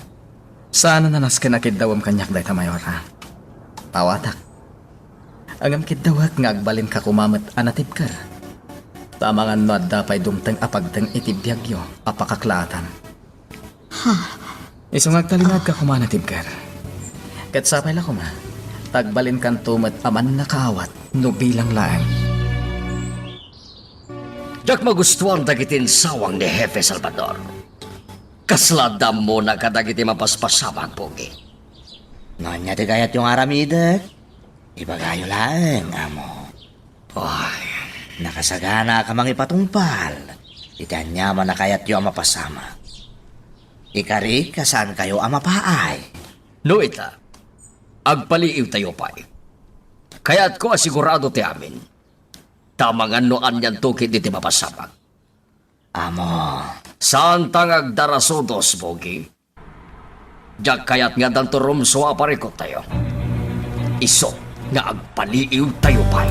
Saan a nasken a kiddawem kaniak dayta, Mayora. Awatak. Ngem kiddawek nga agbalinka koma met a natibker. Ta amangan no adda pay dumteng a pagteng iti biagyo a pakaklaatam. Ha? Isu nga agtalinaedka koma, natibker. Ket sapay la koma, ta agbalinkanto met a mannakaawat no bilang laeng. Diak magustuan dagiti insawang ni Hepe Salvador. Kasla adda ammona kadagiti mapaspasamak, Pogi. No ania ti kayatyo nga aramidek? Ibagayo laeng, amo. Ay, nakasagana a mangipatungpal iti aniaman a kayatyo a mapasamak. Ikarik a saankayo a mapaay. No ita, agpaliiwtayo pay. Kayatko a sigurado ti amin. Ta amangan no anianto ketdi ti mapasamak. Amo. Saanta nga agdarasudos, Pogi. Diak kayat nga addanto rumsua a parikottayo. Isu nga agpaliiwtayo pay.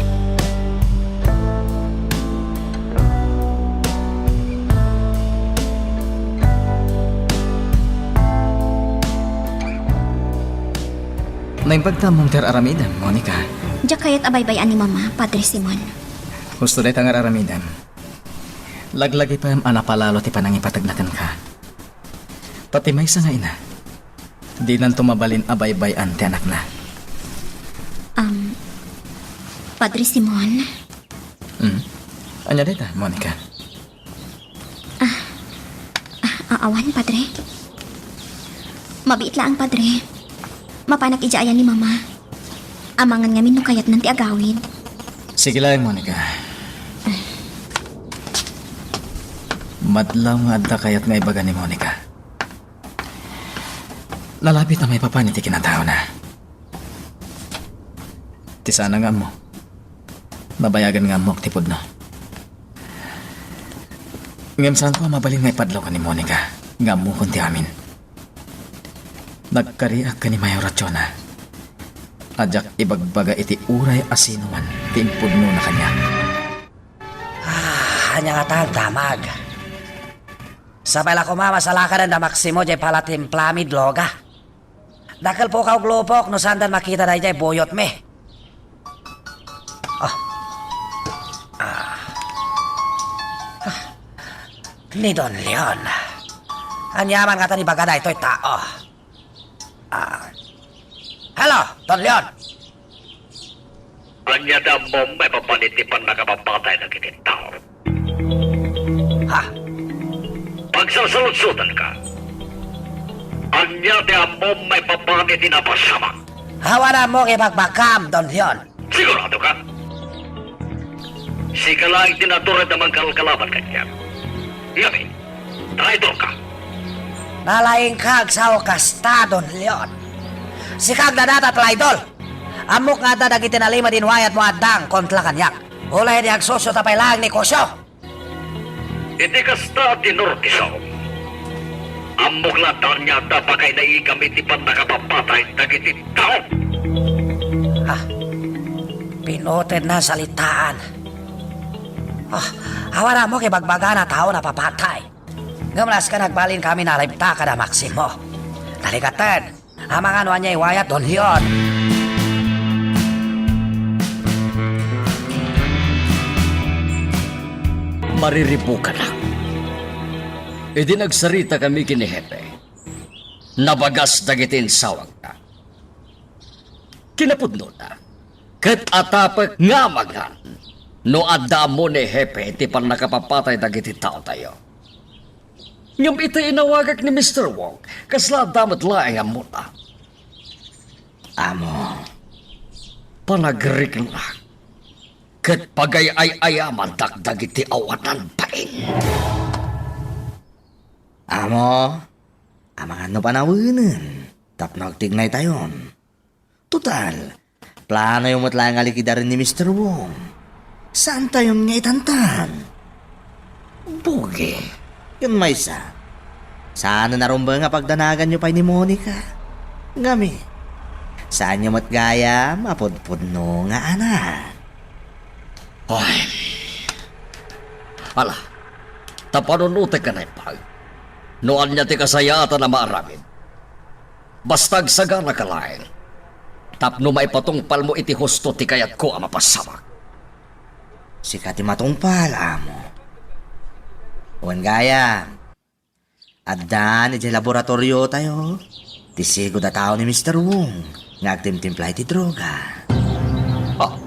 Naimbag ta ammom ti ar-aramidem, Monica. Diak kayat a baybay-an ni Mama, Padre Simon. Husto dayta nga ar-aramidem. Laglagipem a napalalo ti panangipategna kenka. Ta ti maysa nga ina, dinanto mabalin a baybay-an ti anakna. Um, Padre Simon? Hmm? Ania dayta, Monica? Ah, ah, awan, Padre. Mabiit laeng, Padre. Mapanak idiay ayan ni Mama. Amangan ngamin no kayatnan ti agawid. Sige laeng, Monica. Madlaw nga adda kayat nga ibaga ni Monica. Nalabit a maipapan iti kinataona. Ti sana nga ammo, nabayagan nga ammok ti pudno. Ngem saanko a mabalin nga ipadlawka ni Monica nga ammokon ti amin. Nagkariak ken ni Mayor Rachona a diak ibagbaga iti uray a sinoman ti impudnona kaniak. Ah, ania ngata ti damag? Sapay la koma masalakadan da Maximo diay palatimplami, Dloga. Dakkel pukaw glupok no saandan makita daydiay buyotmi. Ah. Ah. Ah. Ni Don Leon. Aniaman ngata ti ibaga daytoy tao? Ah. Hello, Don Leon. Ania ti ammom maipapan iti pannakapapatay dagiti tao? Ha? Pagsalsaludsodanka. Ania ti ammom maipapan iti napasamak? Awan ammok ibagbagam, Don Leon. Sigurado ka? Sika laeng ti natured a mangkalkalaban kaniak. Ngamin, traidor ka. Nalaingka agsao kasta, Don Leon. Sika agnanayon a traidor. Ammok nga adda dagiti nalimed a wayatmo a addang kontra kaniak. Ulihi ti agsusiota pay laeng negosio. Iti kasta a tenor ti saom, ammok latta ania adda pakainaigam iti pannakapapatay dagiti tao. Ah, pinutedna salitaan. Ah, awan ammok ibagbagana a tao napapatay. Ngem nasken agbalinkami a nalibtak kada Maximo. Naligaten. Amangan no ania iwayat, Don Leon. Mariribukanak. Idi nagsaritakami ken ni Hepe, nabagas dagiti insawagna. Kinapudnona, ket atapek nga amangan no adda ammo ni Hepe iti pannakapapatay dagiti taotayo. Ngem iti inawagak ni Mister Wong, kasla adda met laeng ammona. Amo, panagriknak, ket pagay-ay-ayamandak dagiti awanan bain. Amo, amangan no panawenen tapno agtignaytayon. Total, planoyo met laeng a likidaren ni Mister Wong. Saantayon nga itantan. Bugi. Ken maysa, saanen a rumbeng a pagdanaganyo pay ni Monica. Ngem, saanyo met gayam a pudpudno nga anak. Ay. Ala, ta panunotek a naimbag. No ania ti kasayaatan a maaramid, basta agsaganaka laeng tapno maipatungpalmo iti husto ti kayatko a mapasamak. Sika ti matungpal, amo. Wen gayam, addan idiay laboratorio tayo ti sigud a tao ni Mister Wong nga agtimtimpla iti droga. Ah,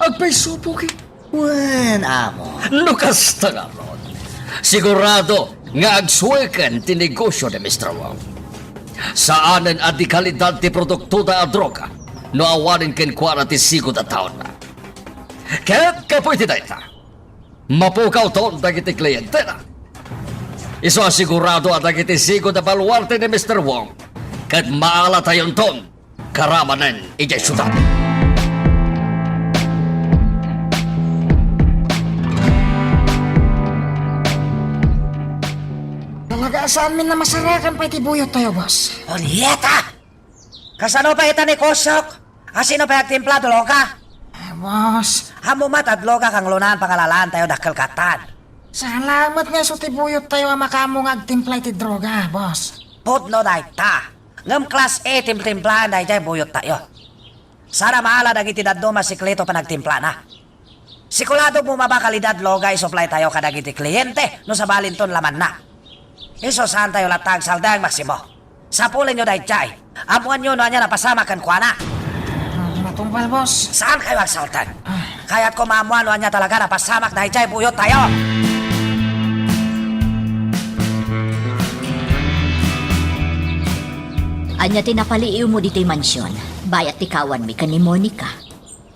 agpayso, Puki. Wen, amo. No kasta ngarud, sigurado nga agsueken ti negosio ni Mister Wong. Saanen a dekalidad ti produktoda a droga no awanen kenkuana ti sigud a taonna. Ket kapuy ti dayta, mapukawton dagiti klientena. Isu a sigurado a dagiti sigud a baluarte ni Mister Wong ket maalatayonton karamanen idiay siudad. Talaga a saanmin a masarakan pay ti buyot tayo, boss. Onyeta! Kasano pay ita ni Kosok? A sino pay agtimpla, droga? Ah, boss. Ammo met a droga kanglonan pangalalaan tayo dakkel katan. Salamat nga isu ti buyot tayo a makaammo nga agtimpla iti droga, boss. Pudno dayta. Ngem class A timtimplaen daydiay buyot tayo. Saan a maala dagiti dadduma a sikreto panagtimplana. Sigurado bumaba kalidad droga isuplay tayo kadagiti kliente no sabalinton lamanna. Isu saan tayo latta agsaldeng, Maximo. Sapulenyo daydiay. Ammoanyo no ania napasamak kenkuana. Ah, matungpal, boss. Saan kayo agsalteng? Ah. Kayatko maammoan no ania talaga napasamak daydiay buyot tayo. Ania ti napaliiwmo ditoy mansion, bayat ti kawanmi ken ni Monica?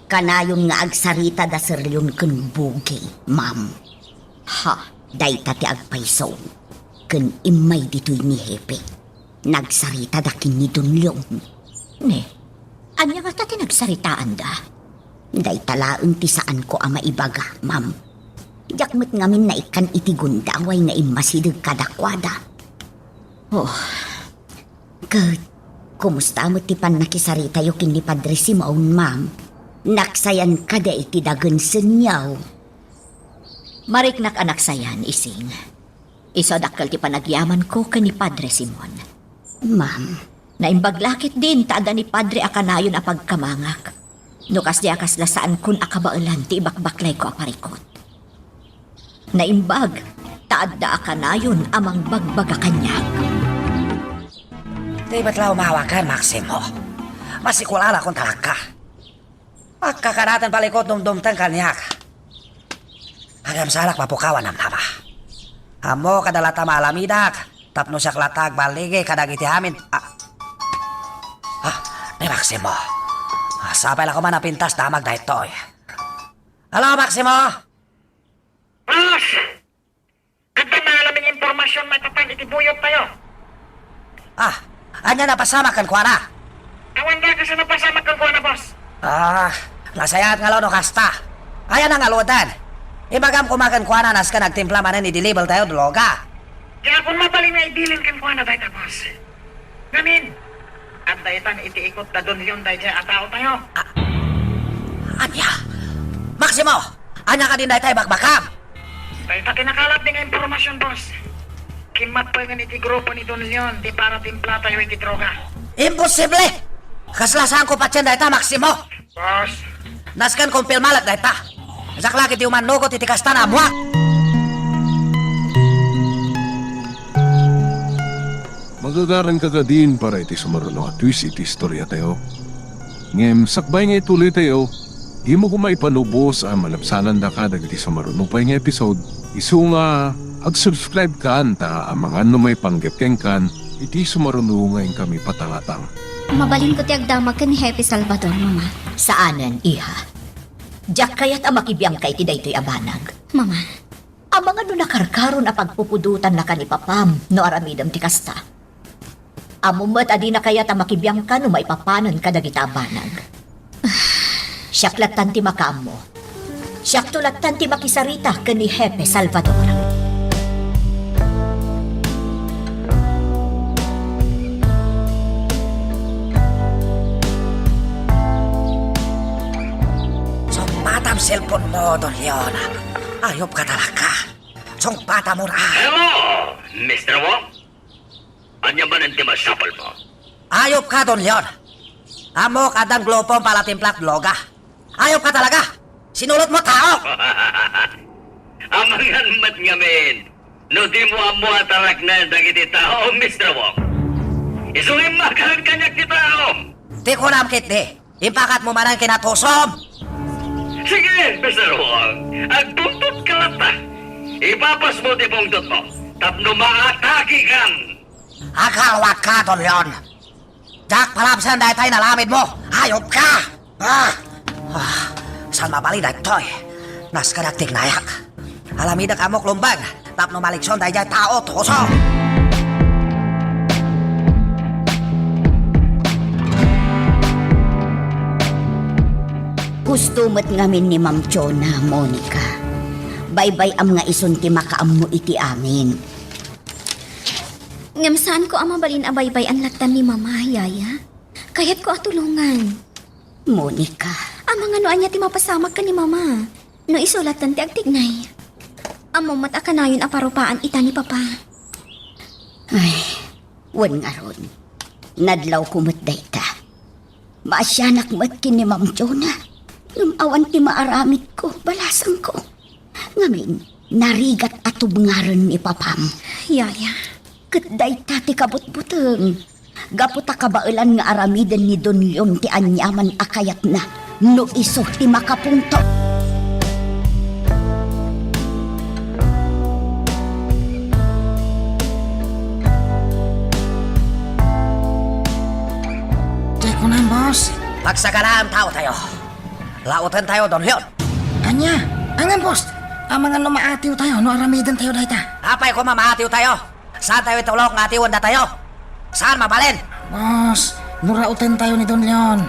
Kanayon nga agsarita da Sir Leon ken Bugi, ma'am. Ha, dayta ti agpayso ken immay ditoy ni Hepe. Nagsarita da ken ni Don Leon. Ne, ania ngata ti nagsaritaanda? Dayta laeng ti saanko a maibaga, ma'am. Diak met ngamin naikkan iti gundaway nga immasideg kadakuada. Oh, ket kumusta met ti pannakisaritayo ken ni Padre Simon, ma'am? Naksayan kadi iti dagensenyo? Mariknak a naksayan, Ising. Isu a dakkel ti panagyamanko ken ni Padre Simon. Ma'am. Naimbag la ketdin ta adda ni Padre a kanayon a pagkamangak. No kasdi a kasla saankon a kabaelan ti ibakbaklayko a parikut. Naimbag ta adda a kanayon a mangbagbaga kaniak. Di met la umawakan, Maximo? Masikulalakon talakka. Agkakanaten palikut dumdumteng kaniak. Agamsanak mapukawan a mama. Ammok a dala ta maalamidak tapno siak latta agballigi kadagiti amin. Ah. Ah, ni Maximo. Ah, sapay la koma a napintas damag daytoy. Hello, Maximo! Boss! Adda naalaming impormasion maipapan iti buyot tayo. Ah, ania napasamak kenkuana? Awan da kas a napasamak kenkuana, boss. Ah, nasayaat nga law no kasta. Aya nangaludan? Ibagam koma kenkuana nasken agtimpla manen idi-level tayo droga. Di akon mabalin nga ibilin kenkuana dayta, boss. Ngamin, adda itan iti ikut da Don Leon daydiay a tao tayo. Ah, ania? Maximo, ania kadin dayta ibakbakam? Dayta ti nakalapmi nga impormasion, boss. Kimmatpengen iti grupo ni Don Leon ti para timpla tayo iti droga. Imposible! Kasla saanko patien dayta, Maximo. Boss. Nasken kumpirma met dayta. Diak la ketdi umannugot iti kasta a buak. Magagaranka kadin para iti sumaruno a twist iti istoriatayo. Ngem sakbay nga ituloytayo, dimo koma ipanubos a malabsanandaka dagiti sumaruno pay nga episode. Isu nga ag-subscribe kan ta amangan no maipanggep kenkan iti sumaruno nga inkami patangatang. Mabalinko ti agdamag ken ni Hepe Salvador, Mama. Saanen, iha. Diak kayat a makibiangka iti daytoy a banag. Mama. Amangan no nakarkaron a pagpupudotanna kan ni Papam no aramidem ti kasta. Ammom met a dina kayat a makibiangka no maipapanen kadagita a banag. Siak lattan ti makaammo. Siakto lattan ti makisarita ken ni Hepe Salvador. Sungpatam cellphone mo, Don Leon. Ayup ka talaga. Sungpatam mo ra. Hello, Mister Wong. Ania manen ti masapulmo? Ayup ka, Don Leon. Ammok addan grupom para timplak droga. Ayup ka talaga. Sinulotmo a tao! Amangan met ngamin no dimo ammo a taraknen dagiti tao, Mister Wong. Isu nga immakak kaniak ti tao! Ti kunam ketdi, impakatmo manen ken natusom! Sige, Mister Wong, agpungtotka latta. Ipapasmo ti pungtotmo tapno maatakekan! Aghalwakka, Don Leon! Diak palabsen daytay inaramidmo! Hayopka! Ah! Ah! Saan mabalin daytoy? Naskadak ti ignayak. Aramidek ammok lumbeng tapno malikson daydiay tao, tuso! Husto met ngamin ni Ma'am Chona, Monica. Baybay-am nga isun ti makaammo iti amin. Ngem saanko a mabalin a baybay-an lattan ni Mama, Yaya. Kayatko a tulongan. Monica. Amangan no ania ti mapasamak ken ni Mama. No isu lattan ti agtignay. Ammom met a kanayon a parupaan ita ni Papa. Ay, wen ngarud. Nadlawko met dayta. Maasianak met ken ni Ma'am Chona. Ngem awan ti maaramidko, balasangko. Ngamin, narigat a tubngaren ni Papam. Yaya. Ket dayta ti kabutbuteng. Gapu ta kabaelan nga aramiden ni Don Leon ti aniaman a kayatna no isu ti makapungtot. Diay kunam, boss. Pagsaganaem taotayo. Laoten tayo, Don Leon. Ania? Ngem, boss, amangan no maatiw tayo no aramiden tayo dayta. Apay koma maatiw tayo? Saan tayo itulok nga atiwen datayo? Saan mabalin? Boss, no raoten tayo ni Don Leon,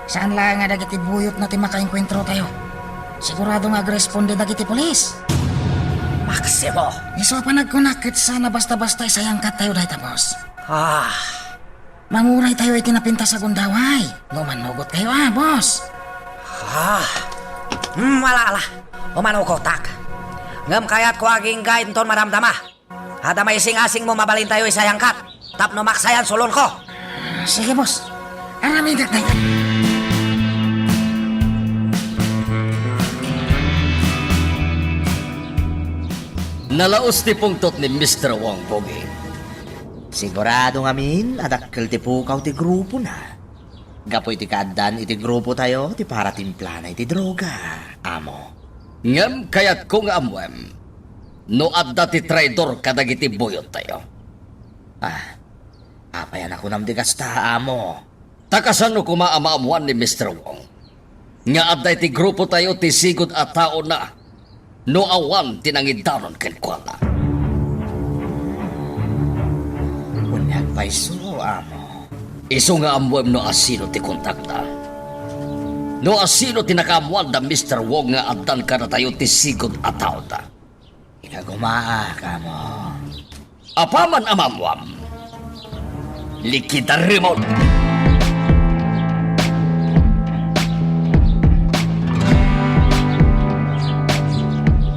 saan laeng nga dagiti buyotna ti makaengkuentro tayo. Sigurado nga agresponde dagiti pulis. Maximo! Isu a panagkunak ket saan a basta-basta isayangkat tayo dayta, boss. Ah. Manguray tayo iti napintas a gundaway. No manugot kayo, ah, boss. Ah. Hmm, ala, ala. Umanugotak. Ngem kayatko agingga inton madamdama. Adda maising-asingmo mabalin tayo isayangkat tapno maksayan sulonko. Sige, boss. Aramidek dayta. Nalaus ti pungtot ni Mister Wong, Pogi. Sigurado ngamin a dakkel ti pukaw ti grupona. Gapu iti kaaddaan iti grupotayo ti paratimplana iti droga, amo. Ngem kayatko nga ammoem no adda ti traidor kadagiti buyottayo. Ah, apay a nakunam ti kasta, amo? Ta kasano koma a maammoan ni Mister Wong nga adda iti grupotayo ti sigud a taona no awan ti nangidanon kenkuana? Wen, agpayso, amo. Isu nga ammoem no asino ti kontakda. No asino ti nakaammoan da Mister Wong nga addan kadatayo ti sigud a taoda. Ikagumaak, amo. Apaman a maammoam, likidaremon!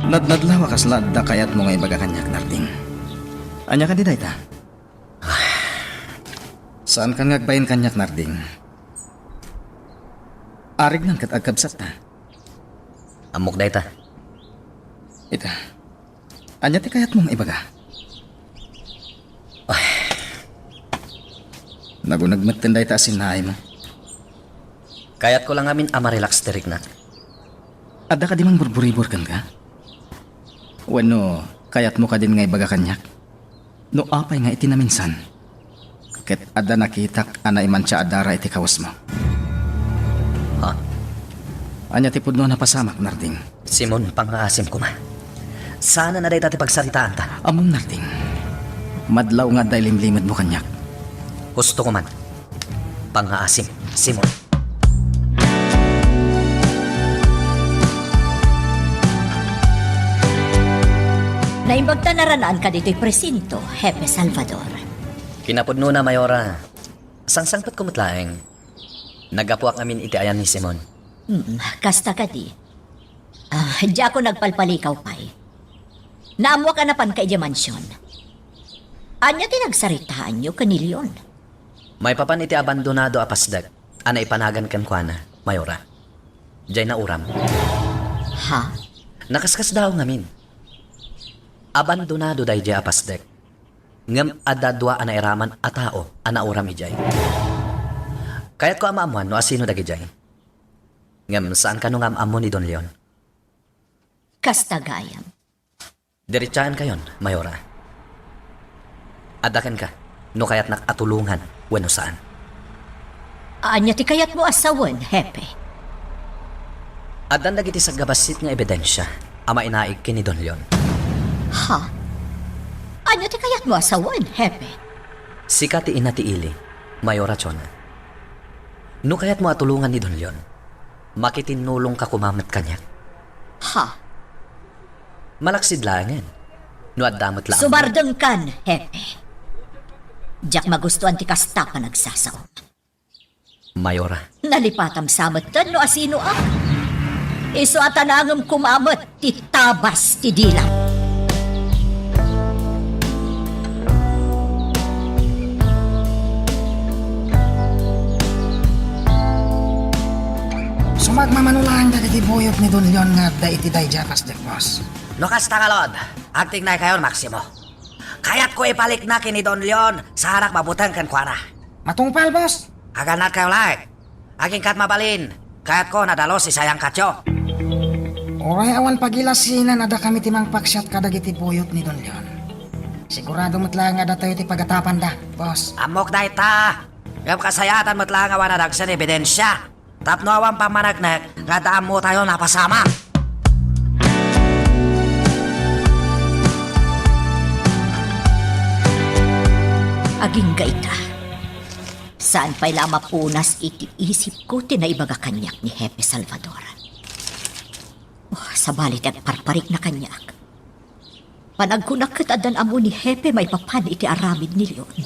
Nadnadlaw a kasla adda kayatmo nga ibaga kaniak, Narding. Ania kadi dayta? Saankan nga agbain kaniak, Narding. Arignan ket agkabsatta. Ammok dayta. Ita. Ania ti kayatmo nga ibaga? Ay. Naguneg metten dayta a sinnaaymo. Kayatko la ngamin a marelax ti riknak. Adda kadi mangburburibor kenka? Wenno, kayatmo kadin nga ibaga kaniak no apay nga iti naminsan ket adda nakitak a naimantia a dara iti kawesmo? Ha? Ania ti pudno a napasamak, Narding? Simon, pangngaasim koma. Saanen a dayta ti pagsaritaanta. Ammom, Narding. Madlaw nga adda ilimlimedmo kaniak. Husto koman. Pangngaasim, Simon. Naimbag ta naran-an kaditoy presinto, Hepe Salvador. Kinapudnona, Mayora. Sangsangpetko met laeng. Naggapuak ngamin iti ayan ni Simon. Mm, kasta kadi. Ah, diakon nagpalpalikaw pay. Naammoak a napanka idiay mansion. Ania ti nagsaritaanyo ken ni Leon? Maipapan iti abandonado a pasdek a naipanagan kenkuana, Mayora. Diay nauram. Ha? Nakaskasdaaw ngamin. Abandonado daydiay a pasdek. Ngem adda dua a nairaman a tao a nauram idiay. Kayatko a maammoan no asino dagidiay. Ngem saan kano nga am-ammo ni Don Leon? Kasta gayam. Diritsaenkayon, Mayora. Adda kenka, no kayatnak a tulongan wenno saan. Ania ti kayatmo a sawen, Hepe? Addan dagiti saggabassit nga ebidensia a mainaig ken ni Don Leon. Ha? Ania ti kayatmo a sawen, Hepe? Sika ti ina ti ili, Mayora Chona. No kayatmo a tulongan ni Don Leon, makitinnulongka koma met kaniak. Ha? Malaksid laengen. No adda met laeng. Sumardengkan, Hepe. Diak magustuan ti kasta a panagsasaom. Mayora. Nalipatam sa metten no asinoak. Isu a tanangem koma met ti tabas ti dilam. Sumagmamano laeng dagiti buyot ni Don Leon nga adda iti daydiay a pasdek, boss. No kasta ngarud, agtignaykayon, Maximo. Kayatko ipalikna ken ni Don Leon, saanak mabuteng kenkuana. Matungpal, boss. Agannadkayo laeng. Agingkat mabalin, kayatko nadalus ti sayangkatyo. Uray awan pagilasinan, adda kami ti mangpaksiat kadagiti buyot ni Don Leon. Sigurado met laeng nga adda tayo ti pagatapanda, boss. Ammok dayta. Ngem kasayaatan met laeng a awan nadagsen ebidensia. Tapno awan pammaneknek nga adda ammotayo napasamak. Agingga ita. Saan pay la a mapunas iti isipko ti naibaga kaniak ni Hepe Salvador. Oh, sabali ti agparparikna kaniak. Panagkunak ket addan ammo ni Hepe maipapan iti aramid ni Leon.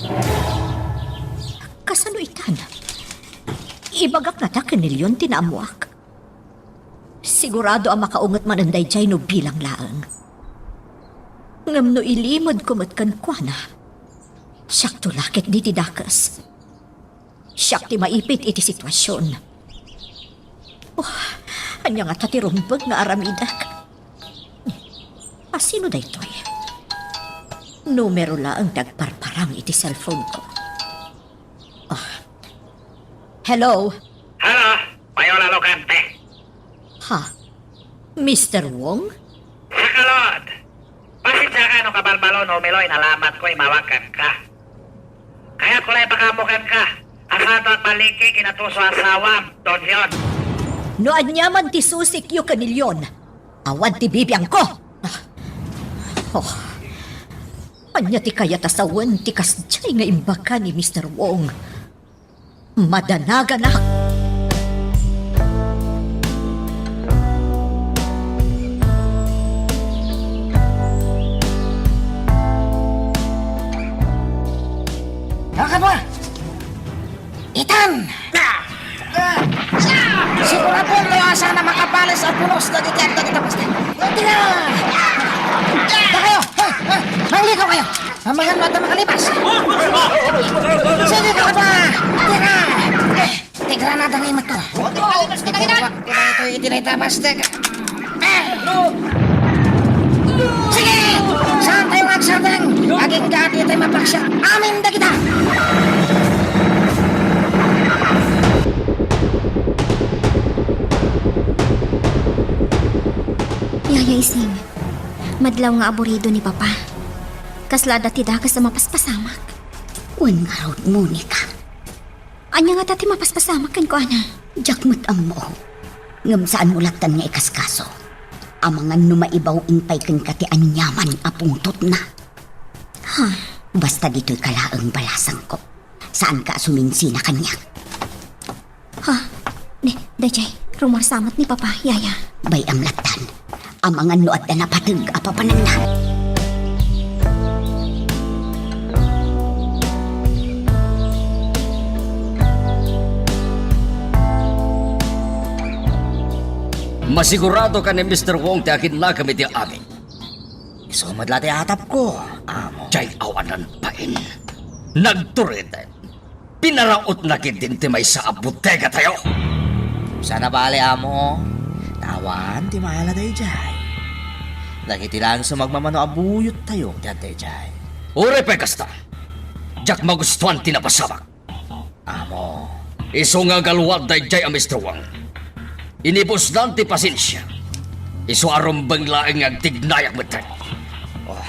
Kasano itan? Ibagak ngata ken ni Leon ti naammoak. Sigurado a makaunget manen daydiay no bilang laeng. Ngem no ilimedko met kenkuana, siakto la ketdi ti dakes. Siak ti maipit iti situasion. Oh, ania ngata ti rumbeng nga aramidek? Asino daytoy? Numero laeng ti agparparang iti cellphone ko. Oh. Hello? Hello, Payola Locante. Ha? Mister Wong? Sakalot! Pasensiaka no kabalbalo no umiloy nalamatko imawag kenka. Kayatko la ipakaammo kenka a saanto agbalike kinatuso asawam, Don Leon. No ania man ti susikyo ken ni Leon, awan ti bibiangko. Ah. Oh. Ania ti kayat a sawen ti kasdiay nga imbaga ni Mister Wong? Madanaganak! Kakabwa! Itan! Sigurado no asana makabales a pulos dagiti agdagita pasta. Tira! Dakayo! Hoy! Hoy! Manglikaw kayo! Amangan no adda makalipas. Sige, kakabwa! Tira! Ti granada nga imatko. Iburuak ko daytoy iti dayta a pastek. Sige! Saantayo nga agsardeng! Agingga ditoy mapaksiat amin dagita! Yaya Ising, madlaw nga aburido ni Papa. Kasla adda ti dakes a mapaspasamak. Wen ngarud, Monica. Ania ngata ti mapaspasamak kenkuana? Diak met ammo. Ngem saanmo lattan nga ikaskaso. Amangan no maibaw-in pay kenka ti aniaman a pungtotna. Ha? Basta ditoyka laeng balasangko. Saanka a suminsina kaniak. Ha? Ni, dayjay, rumarsamat ni Papa, Yaya. Bay-am lattan. Amangan no adda napateg a papananna. Masigurado ka ni Mister Wong ti aginnagam iti amin. Isu met la ti atapko, amo. Jay awanan pain. Nagturiten. Pinarautna ketdin ti maysa a bodegatayo. Sana bale, amo. Awan ti maala daydiay. Dagiti laeng sa magmamano a buyottayo ti adda idiay. Uray pay kasta, diak magustuan ti napasamak. Amo. Isu nga agaluad daydiay a Mister Wang. Inibusdan ti pasensia. Isu a rumbeng laeng nga agtignayak metten. Oh.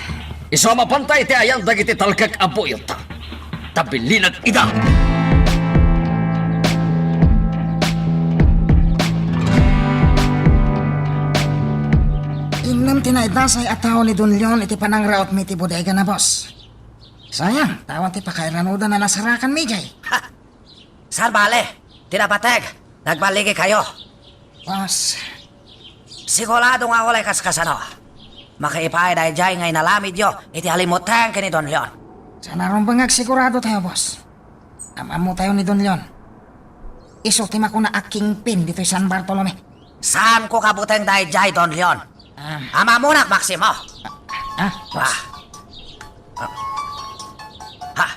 Isu a mapantay ti ayan dagiti talkek a buyotta. Ta bilinag ida. Innem ti naidasay a tao ni Don Leon iti panangrautmi iti bodega na, boss. Sayang, ta awan ti pakairanudan a nasarakanmi idiay. Ha! Saan bale? Ti napateg, nagbaligi kayo. Boss. Sigurado nga uray kaskasano. Makiipay daydiay nga inalamidyo iti alimutteng ken ni Don Leon. Saan a rumbeng nga agsigurado tayo, boss. Am-ammo tayo ni Don Leon. Isu ti makuna a kingpin ditoy San Bartolome. Saanko kabuteng daydiay, Don Leon. Ah. Am-ammonak, Maximo. Ah, boss. Ah. Ah. Ha?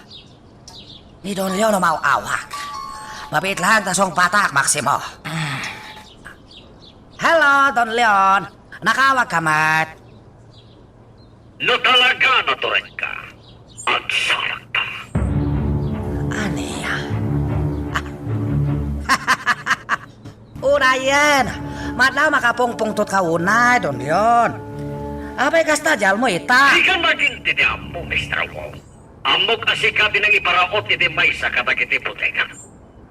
Ni Don Leon umaw-awak. Mabiit laeng ta sungbatak, Maximo. Ah. Hello, Don Leon. Nakaawak ka met? No talaga natured ka, agsarakta. Ania? Unayen, matlaw makapungpungtot ka unay, Don Leon. Apay kasta, dialmo ita? Dika nagintindi ammo, Mister Wong. Ammok a sika ti nangiparaut iti maysa kadagiti bodega.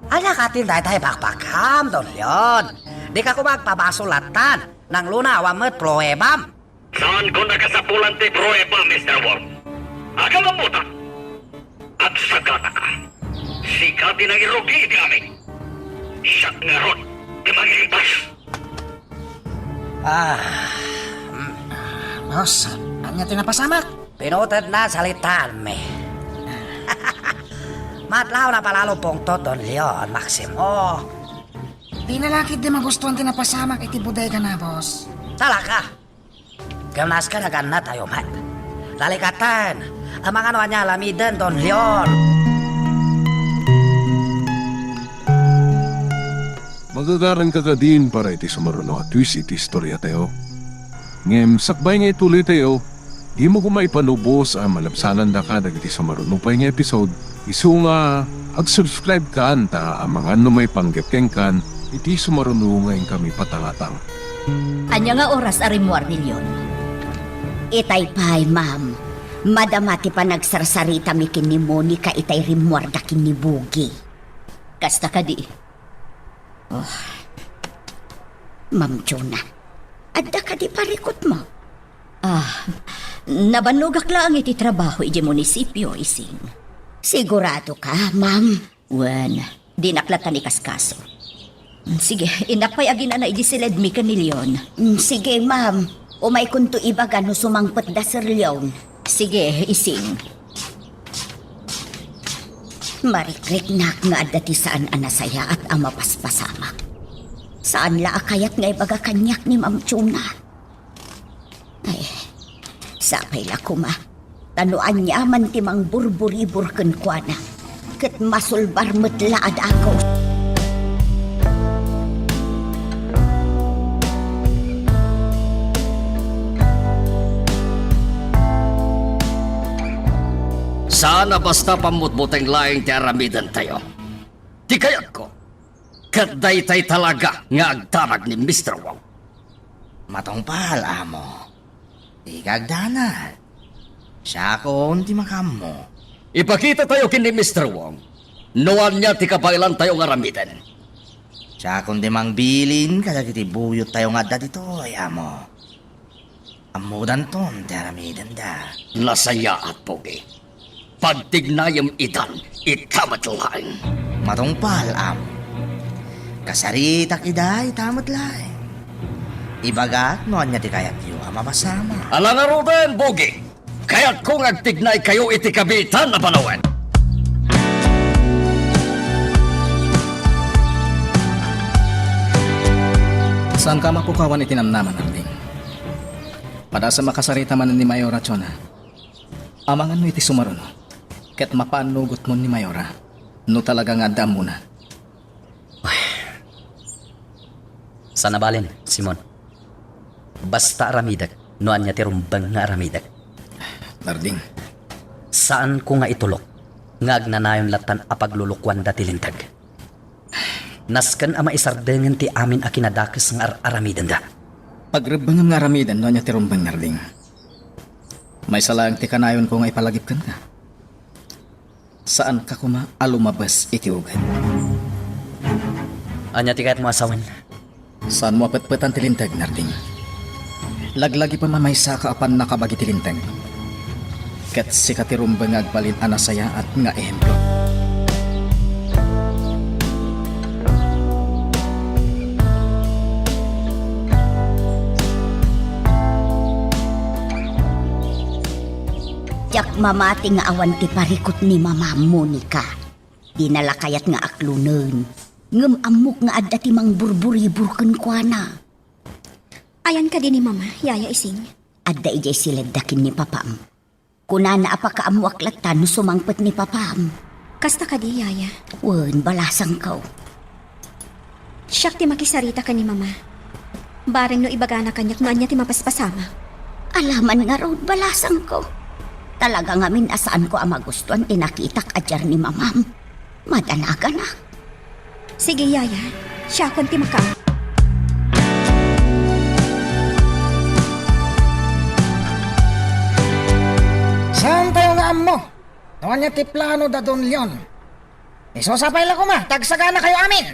Ania katin dayta ibakbakam, Don Leon? Dika koma agpabasol lattan. Nangluna, awan met pruebam. Saanko nakasapulan ti prueba, Mister Wong. Agam-ammotan. Agsaganaka. Sika ti nangirugi iti amin. Siak ngarud ti mangilimpas. Ah, mm. Boss, ania ti napasamak? Pinuted na salitaanmi. Matlaw napalalo pungtot, Don Leon, Maximo. Dina la ketdi magustuan ti napasamak iti bodega na, boss. Talaga? Ken naska naganna tayo met. Lalikaten, amangan no ania alamiden, Don Leon. Magagaranka kadin para iti sumaruno a twist iti istoriatayo. Ngem sakbay nga ituloytayo, dimo koma ipanubos a malabsanandaka dagiti sumaruno pay nga episode, isu nga ag-subscribe kan ta amangan no maipanggep kenkan iti sumaruno nga inkami patangatang. Ania nga oras a rimmuar ni Leon? Itay pay, ma'am. Madama ti panagsarsaritami ken ni Monica itay rimmuarda ken ni Bugi. Kasta kadi? Oh. Ma'am Juna, adda kadi parikutmo? Ah, nabannogak laeng iti trabaho iti munisipio, Ising. Sigurado ka, ma'am? Wen, dinak lattan ikaskaso. Sige, innak pay aginana iti siledmi ken ni Leon. Mm, sige, ma'am. Umaykonto ibaga no sumangpetda Sir Leon. Sige, Ising. Marikriknak nga adda ti saan a nasayaat a mapaspasamak. Saan la a kayat nga ibaga kaniak ni Ma'am Juna. Ay, sapay la koma. Ta no aniaman ti mangburburibur kenkuana, ket masulbar met la a dagus. Saan a basta pammutbuteng laeng ti aramidentayo. Ti kayatko, ket daytay talaga nga agdamag ni Mister Wong. Matungpal, amo. Dika agdanag. Siakon ti makaammo. Ipakitatayo ken ni Mister Wong no ania ti kabaelantayo nga aramiden. Siakon ti mangbilin kadagiti buyottayo nga adda ditoy, amo. Ammodanton ti aramidenda. Nasayaat, Pogi. Pagtignayem itan ita met laeng. Matungpal, amo. Kasaritak ida ita met laeng. Ibagak no ania ti kayatyo a mapasamak. Ala ngaruden, Bugi! Kayatko nga agtignaykayo iti kabiitan a panawen. Saanka a mapukawan iti namnama, Nanding. Padasem a kasarita manen ni Mayora Chona. Amangan no iti sumaruno, ket mapaannugotmon ni Mayora no talaga nga adda ammona. Ay. Saan a bale, Simon. Basta aramidek no ania ti rumbeng nga aramidek. Narding. Saanko nga itulok nga agnanayon lattan a paglulukuanda ti linteg. Nasken a maisardengen ti amin a kinadakes nga ar-aramidenda. Pagrebbengem nga aramiden no ania ti rumbeng, Narding. Maysa laeng ti kanayonko nga ipalagip kenka. Saanka koma a lumabas iti uget. Ania ti kayatmo a sawen? Saanmo a petpetan ti linteg, Narding. Laglagipem a maysaka a pannakabagi ti linteg. Ket sika ti rumbeng nga agbalin a nasayaat nga ehemplo. Diak mamati nga awan ti parikut ni Mamam, Monica. Dina la kayat nga aklonen. Ngem ammok nga adda ti mangburburibur kenkuana. Ayan kadi ni Mama, Yaya Ising? Adda idiay siledda ken ni Papam. Kunana a pakaammoak latta no sumangpet ni Papam. Kasta kadi, Yaya? Wen, balasangko. Siak ti makisarita ken ni Mama. Bareng no ibagana kaniak no ania ti mapaspasamak. Alaman ngarud, balasangko. Talaga ngamin a saanko a magustuan ti nakitak a diar ni Mamam. Madanaganak. Sige, Yaya. Siakon ti maka- Saantayo nga ammo no ania ti plano da Don Leon. Isu sa pay la koma, ta agsaganakayo amin.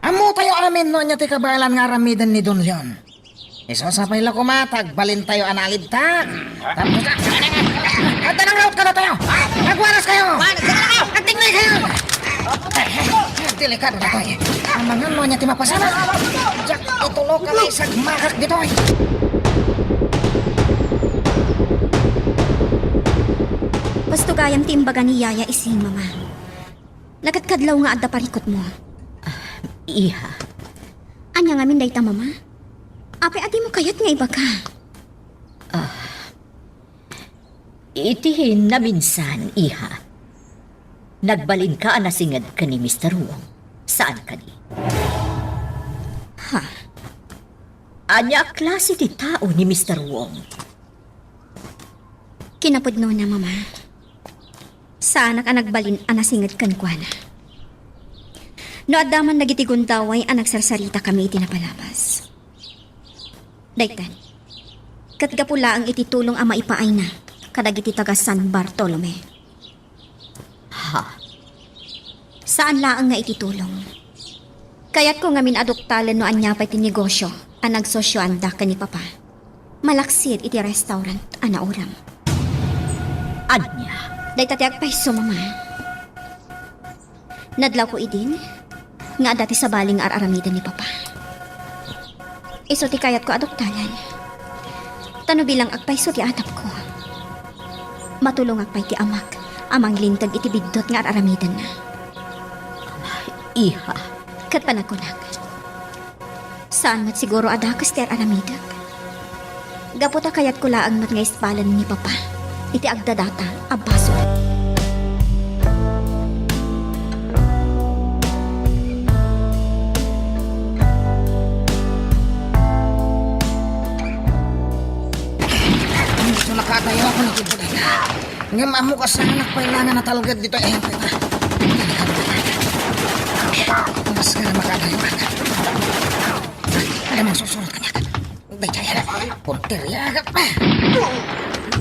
Ammotayo amin no ania ti kabaelan nga aramiden ni Don Leon. Isu sa pay la koma, ta agbalintayo a nalibtak. Tapos, adda nangraot kadatayo. Agwaraskayo. Agtignaykayo. Delikado datoy. Amangan no ania ti mapasamak. Diak itulok a maisagmakak ditoy. Basto gayam ti imbaga ni Yaya Ising, Mama. Nakatkadlaw nga adda parikutmo. Ah, iha. Ania ngamin dayta, Mama? Apay a dimo kayat nga ibaga? Ah, iti naminsan, iha. Nagbalinka a nasinged ken ni Mister Wong. Saan kadi? Ha? Ania a klase ti tao ni Mister Wong? Kinapudnona, Mama. Saanak a nagbalin a nasinged kenkuana. No adda man dagiti gundaway a nagsarsaritami iti napalabas. Daytan, ket gapu laeng iti tulong a maipaayna kadagiti taga San Bartolome. Ha? Saan laeng nga iti tulong. Kayatko ngamin a duktalen no ania pay ti negosio a nagsosioanda ken ni Papa. Malaksid iti restaurant a nauram. Ania? Dayta ti agpayso, Mama. Nadlawko idin nga adda ti sabali nga ar-aramiden ni Papa. Isu ti kayatko a duktalen. Ta no bilang agpayso ti atapko, matulongak pay ti amak a manglinteg iti biddut nga ar-aramidenna. Iha. Ket panagkunak, saan met siguro a dakes ti ar-aramidek. Gapu ta kayatko laeng met nga isbalen ni Papa iti agdadata a basol. Gusto nakatayo ako ng tubig. Ngem ammok a saanak pay laeng a natalged ditoy ehemplo. Mas nga na makadayo. Ano mang susunod kaniak? Dayta yan. Porteria agap.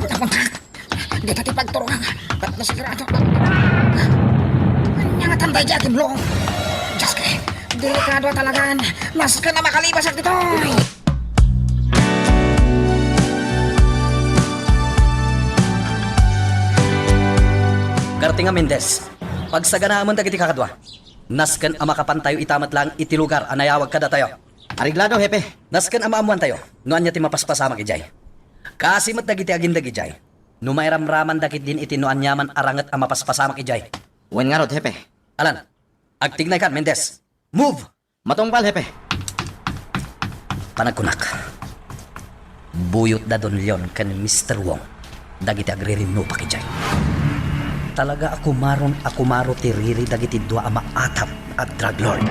Napunta. Dita ti pagturungan. Ba't na sigurado? Anya nga tanday di agimlong? Diyos ko, delikado talaga. Mas ka na makalibasak ditoy. Gartinga Mendez, pagsaganaamon dagiti kakadua. Nasken a makapantayo ita met laeng iti lugar a nayawag kadatayo. Areglado, Hepe. Nasken a maammoantayo no ania ti mapaspasamak idiay. Kaasi met dagiti agindeg idiay. No mairamramanda ketdin iti no aniaman a ranget a mapaspasamak idiay. Wen ngarud, Hepe. Alan, agtignaykan, Mendez. Move! Matungpal, Hepe. Panagkunak, buyot da Don Leon ken Mister Wong dagiti agririnnupak idiay. Talaga a kumaron a kumaro ti riri dagiti dua a maatap a drug lord.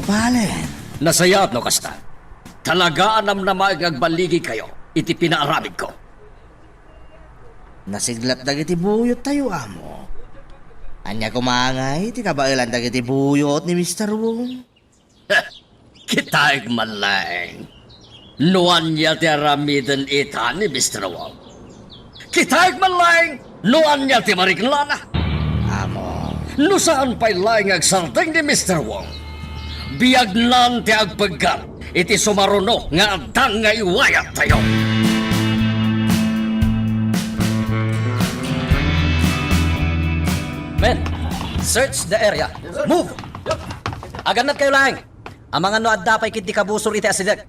Balen. Nasayaat no kasta. Talaga a namnamaek nga agballigikayo iti pinaaramidko. Nasiglat dagiti buyottayo, amo. Ania koma ngay ti kabaelan dagiti buyot ni Mister Wong? Kitaek man laeng no ania ti aramiden ita ni Mister Wong. Kitaek man laeng no ania ti mariknana. Amo. No saan pay laeng nga agsardeng ni Mister Wong, biagnan ti agpeggat iti sumaruno nga adda nga iwayattayo. Men, search the area. Move! Agannad kayo laeng. Amangan no adda pay ketdi kabusor iti asideg.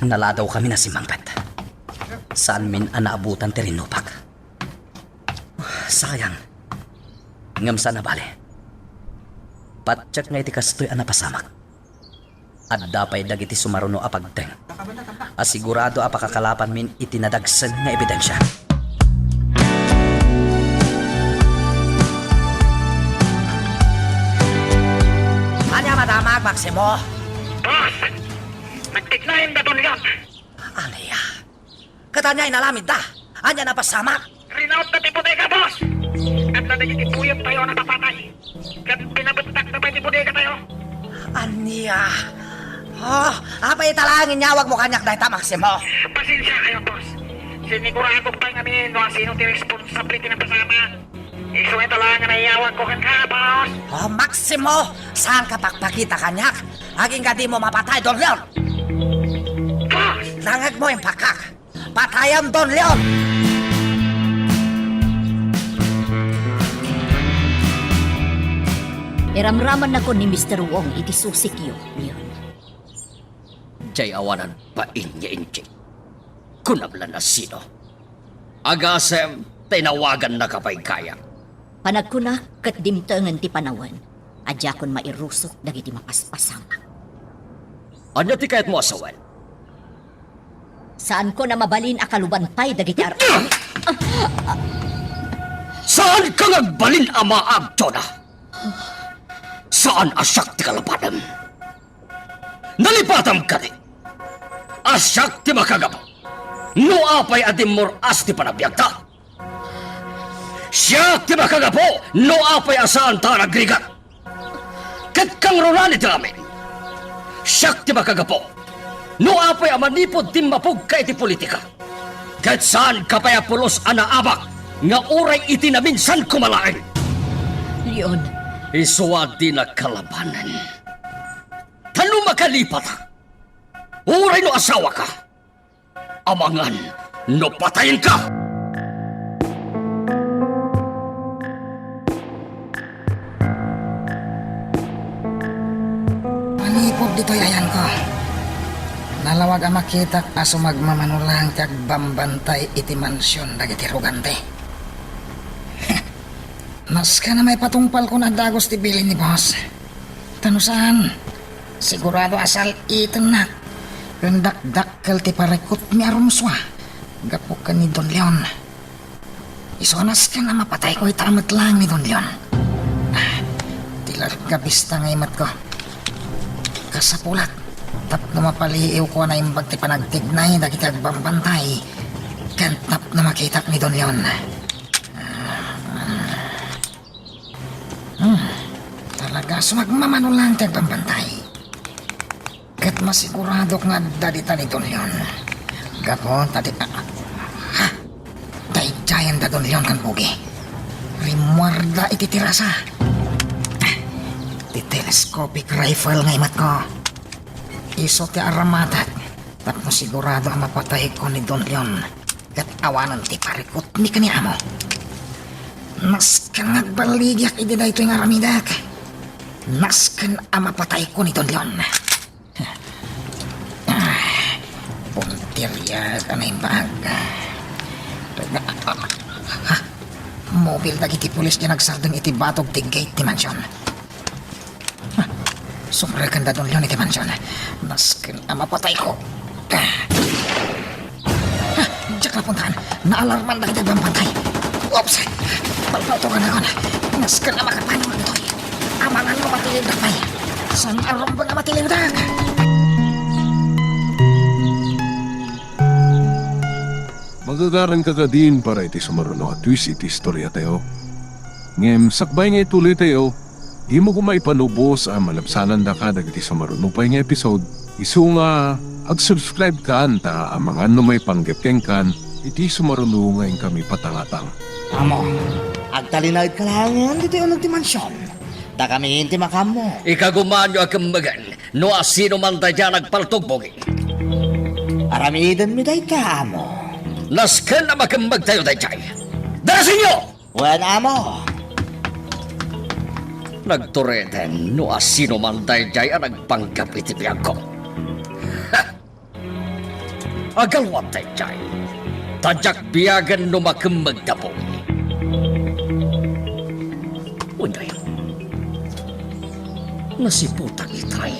Naladaw kami na simmangpet. Saanmin a naabutan ti rinnupak. Sayang. Ngem saan a bale. Patiek nga iti kastoy a napasamak, adda pay dagiti sumaruno a pagdeng a sigurado a pakakalapanmin iti nadagsen nga ebidensia. Ania madamag, Maximo? Boss! Nagtiknayen da Don Leon! Ania? Ket ania inaramidda? Ania napasamak? Rinautda ti bodega, boss! Adda dagiti buyottayo a napapatay. Ket pinabettakda pay ti bodegatayo. Ania? Oh, apay ita laeng inyawagmo kaniak dayta, Maximo? Pasensiakayo, boss. Siniguradok pay ngamin no asino ti responsable iti napasamak. Isu ita laeng nga naiyawagko kenka, boss. Oh, Maximo, saanka pakpakita kaniak. Agingga dimo mapatay, Don Leon. Boss! Nangngegmo, impakak. Patayam, Don Leon! Iramramannakon ni Mister Wong iti susikyo, Leon. Diay awanan bain nga injik. Kunam la no sino. Agasem ta inawagannaka pay gayak. Panagkunak ket dimtengen ti panawen a diakon mairusok dagiti mapaspasamak. Ania ti kayatmo a sawen? Saanko a mabalin a kalubantay dagiti ar- Saanka nga agbalin a maag, Jonah? Saan a siak ti kalabanem. Nalipatam kadi a siak ti makagapu no apay a dimmur-as ti panabiagta. Siak ti makagapu no apay a saanta a nagrigat. Ket kangrunaan iti amin, siak ti makagapu no apay a manipud timmapugka iti politika. Ket saanka pay a pulos a naabak nga uray iti naminsan koma laeng. Leon. Isu a dinak kalabanen. Ta no makalipatak, uray no asawaka, amangan no patayenka. Manipud ditoy ayanko, nalawag a makitak a sumagmamano laeng ti agbambantay iti mansion dagiti rugante. Nasken a maipatungpalko nga dagus ti bilin ni boss. Ta no saan, sigurado a sal-itennak ken dakdakkel ti parikutmi a rumsua gapu ken ni Don Leon. Isu a nasken a mapatayko ita met laeng ni Don Leon. Ah, ti larga bista nga imatko. Kasapulat, tapno mapaliiwko a naimbag ti panagtignay dagiti agbambantay ken tapno makitak ni Don Leon. Hmm, talaga, sumagmamano laeng ti agbambantay. Ket masiguradok nga adda dita ni Don Leon. Gapu ta di, ah, ha? Daydiayen da Don Leon ken Pogi. Rimmuarda iti terasa. Ah, ti telescopic rifle nga imatko. Isu ti aramatak tapno sigurado a mapatayko ni Don Leon ket awanen ti parikutmi ken ni amo. Nasken nga agballigiak iti daytoy nga aramidek. Nasken a mapatayko ni Don Leon. Puntiria ka na imbag. Ha? Mobil dagiti pulis ti nagsardeng iti batog ti gate ti mansion. Sumrekenda Don Leon iti mansion. Nasken a mapatayko. Ah, diak napuntahan. Naalarman dagiti agbambantay. Oops! Palpaltogannakon. Nasken a makapanol ditoy. Amangan no mati Ay, saan a rumbeng a matiliwdak? Magagaranka kadin para iti sumaruno a twist iti istoriatayo. Ngem sakbay nga ituloytayo, dimo koma ipanubos a malabsanandaka dagiti sumaruno pay nga episode, isu nga ag-subscribe kan ta amangan no maipanggep kenkan iti sumaruno nga inkami patangatang. Amo, agtalinaedka laengen ditoy uneg ti mansion. Dakamin ti makaammo. Ikagumaanyo a kemmegen no asino man daydiay a nagpaltog, Bogi. Aramidenmi dayta, amo. Nasken a makemmegtayo daydiay. Darasenyo! Wen, amo. Nagturiten no asino man daydiay a nagpanggep iti biagko. Agalwat daydiay, ta diak biagen no makemmegda, Bogi. Uy, nasiputak itay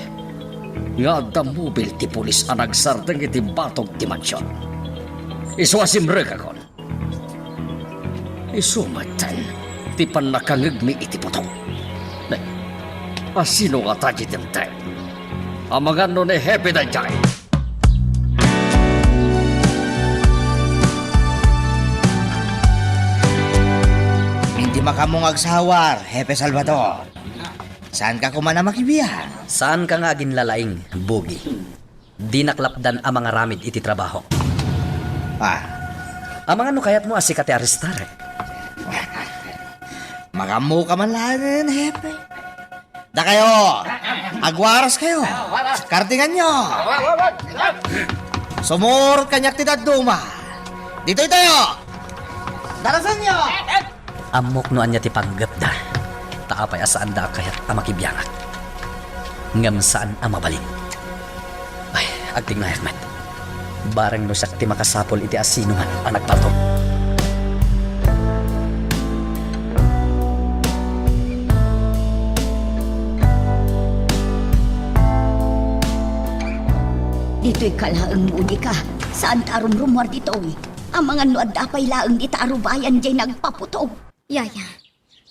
nga adda mobil ti pulis a nagsardeng iti batog ti mansion. Isu a simrekakon. Isu metten ti pannakangegmi iti putok. Ne, asino ngata ti dimteng? Amangan no ni Hepe daydiay. Iti makaammo nga agsawar, Hepe Salvador. Saanka koma a makibiag? Saanka nga aginlalaing, Bogi. Dinak lapdan a mangaramid iti trabahok. Ah. Amangan no kayatmo a sika ti arestarek. Makaammoka man laengen, Hepe. Dakayo, agwaraskayo. Kardinganyo. Sumurot kaniak ti dadduma. Ditoytayo. Darasenyo. Ammok no ania ti panggepda, ta apay a saanda a kayat a makibiangak. Ngem saan a mabalin. Ay, agtingnayak met. Bareng no siak ti makasapul iti asinoman a nagpaltog. Ditoyka laeng, Monica. Saanta a rumrumuar ditoy. Amangan no adda pay laeng dita a rubayan diay nagpaputog. Yaya,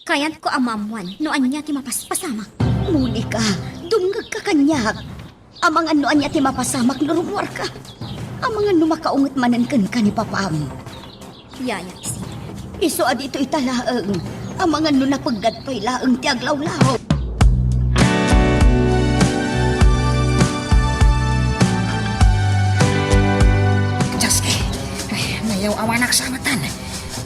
kayatko a maammuan no ania ti mapaspasamak. Monica, dumngegka kaniak. Amangan no ania ti mapasamak no rummuarka. Amangan no makaunget manen kenka ni papam. Yaya, Isit. Isu a ditoyta laeng. Amangan no napeggad pay laeng ti aglawlaw. Dios, eh. Ay, nayaw-awanak sa metten.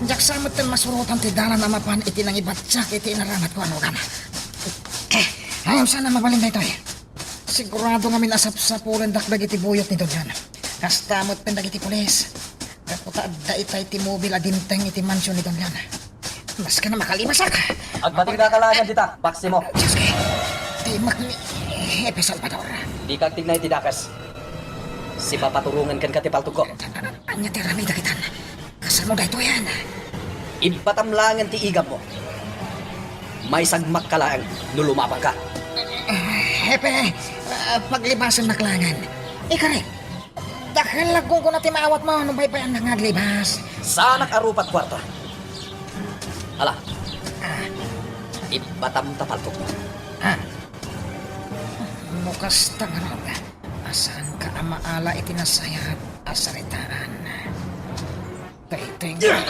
Diak sa metten masurotan ti dalan a mapan iti nangibatiak iti inaramatko a nugan. Eh, awan sana mabalin daytoy. Sigurado ngamin a sapsapulendak dagiti buyot ni Don Leon. Kasta metten dagiti pulis. Gapu ta adda itay ti mobil a dimteng iti mansion ni Don Leon. Maski na makalimasak. Agpatingda ka laeng dita, baksimo. Dios, eh. Timak ni Hepe Salvador. Dika agtignay ti dakes. Sipapaturongen kenka ti paltogko. Ania ti aramidek itan? Kasano daytoyen? Ibbatam laengen ti igammo. Maisagmakka laeng no lumapangka. Eh, Hepe, ah, paglibasennak laengen. Ikari, dakkel la gunggon ti maawatmo no baybayannak nga aglibas. Saanak a rupat kuarta. Ala, ah, ibbatam ta paltogmo. Ah. No kasta ngarud, a saanka a maala iti nasayaat a saritaan. Daytoy nga.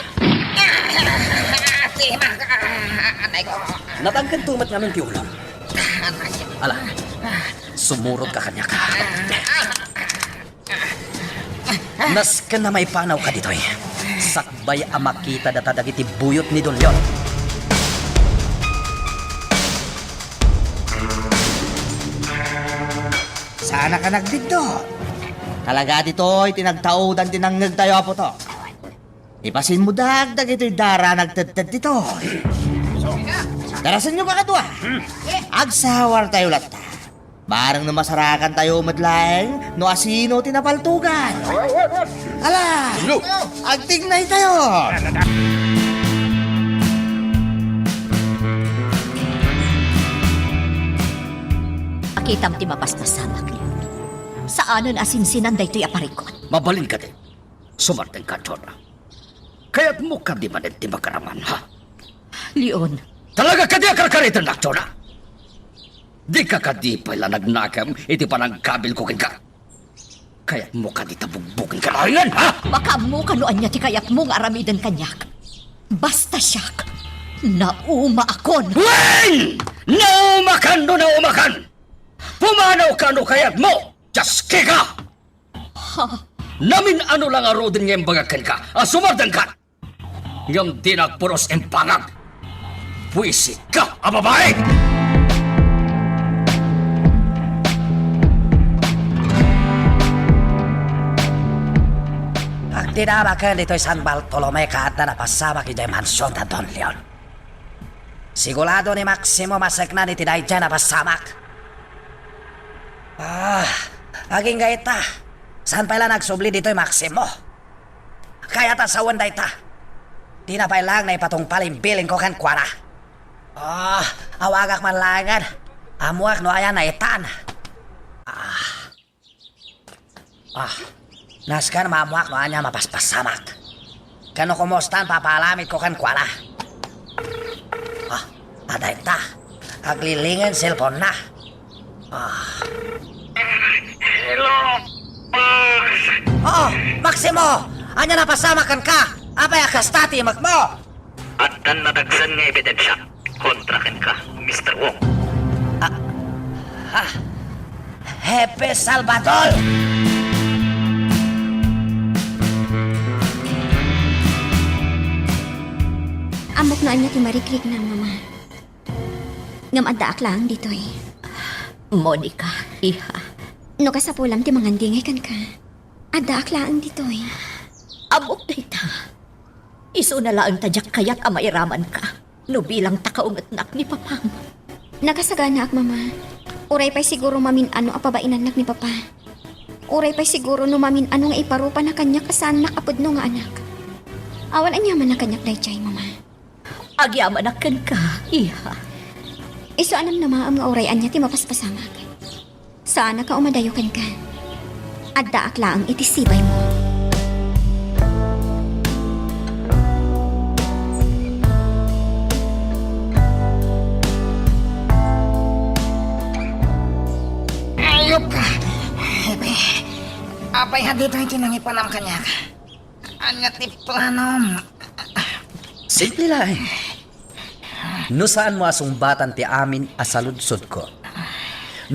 Timak! Anay ko! Natagkedto met ngamin ti ulom. Anay. Ala, sumurotka kaniak. Nasken a maipanawka ditoy. Sakbay a makita data dagiti buyot ni Don Leon. Saanaka nagbiddut. Talaga ditoy ti nagtaudan ti nangngegtayo a putok. Ipasimmudak dagitoy dara nagtedted ditoy. Darasenyo kakadua. Agsawartayo latta. Bareng no masarakantayo met laeng no asino ti napaltogan. Ala, agtignaytayo. Makitam ti mapaspasamak, Leon. Saanen a sinsinan daytoy a parikut. Mabalin kadi, sumardengka, Jonah. Kayatmo kadi manen ti magaraman, ha? Leon. Talaga kadi a karkaritennak, Jonah? Dika kadi pay la nagnakem iti pananggabilko kenka? Kayatmo kadi ta bugbugenka laengen, ha? Makaammoka no ania ti kayatmo nga aramiden kaniak. Basta siak, naumaakon. Wen! Naumakan no naumakan! Pumanawka no kayatmo! Diaskika! Ha? Namin-ano la ngaruden nga imbagak kenka a sumardengkan. Ngem dinak puros impangag. Buisitka a babai! Agdidamaken ditoy San Bartolome ket adda napasamak idiay mansion da Don Leon. Sigurado ni Maximo maseknan iti daydiay napasamak. Ah, agingga ita. Saan pay la nagsubli ditoy Maximo? Kayat a sawen dayta. Dina pay laeng naipatungpal imbilinko kenkuana. Ah, awagak man laengen. Ammoak no aya naitan. Ah. Ah, nasken maammoak no ania mapaspasamak. Ken no kumustan papaaramidko kenkuana. Ah, adda ita. Aglilingen cellphone-na. Ah. Hello, boss! Oh, Maximo! Ania napasamak kenka? Apay a kasta ti imekmo? Addan nadagsen nga ebidensia kontra kenka, Mister Wong. Ah, ah, Hepe Salvador! Ammok no ania ti marikriknam, Mama. Ngem addaak laeng ditoy. Monica, iha. No kasapulam ti mangandingay kenka, addaak laeng ditoy. Ammok dayta. Isuna laeng ta diak kayat a mairamanka no bilang ta kaungetnak ni Papam. Nakasaganaak, Mama. Uray pay siguro mamin-ano a pabainannak ni Papa. Uray pay siguro no mamin-ano nga iparupana kaniak a saannak a pudno nga anak. Awan aniamanna kaniak daydiay, Mama. Agyamanak kenka, iha. Isu a namnamaem nga uray ania ti mapaspasamak. Saanak a umadayo kenka. Addaak laeng iti sibaymo. Ayop ka! Hepe, apay a ditoy ti nangipanam kaniak? Ania ti planom? Simple laeng. No saanmo a sungbatan ti amin a saludsodko,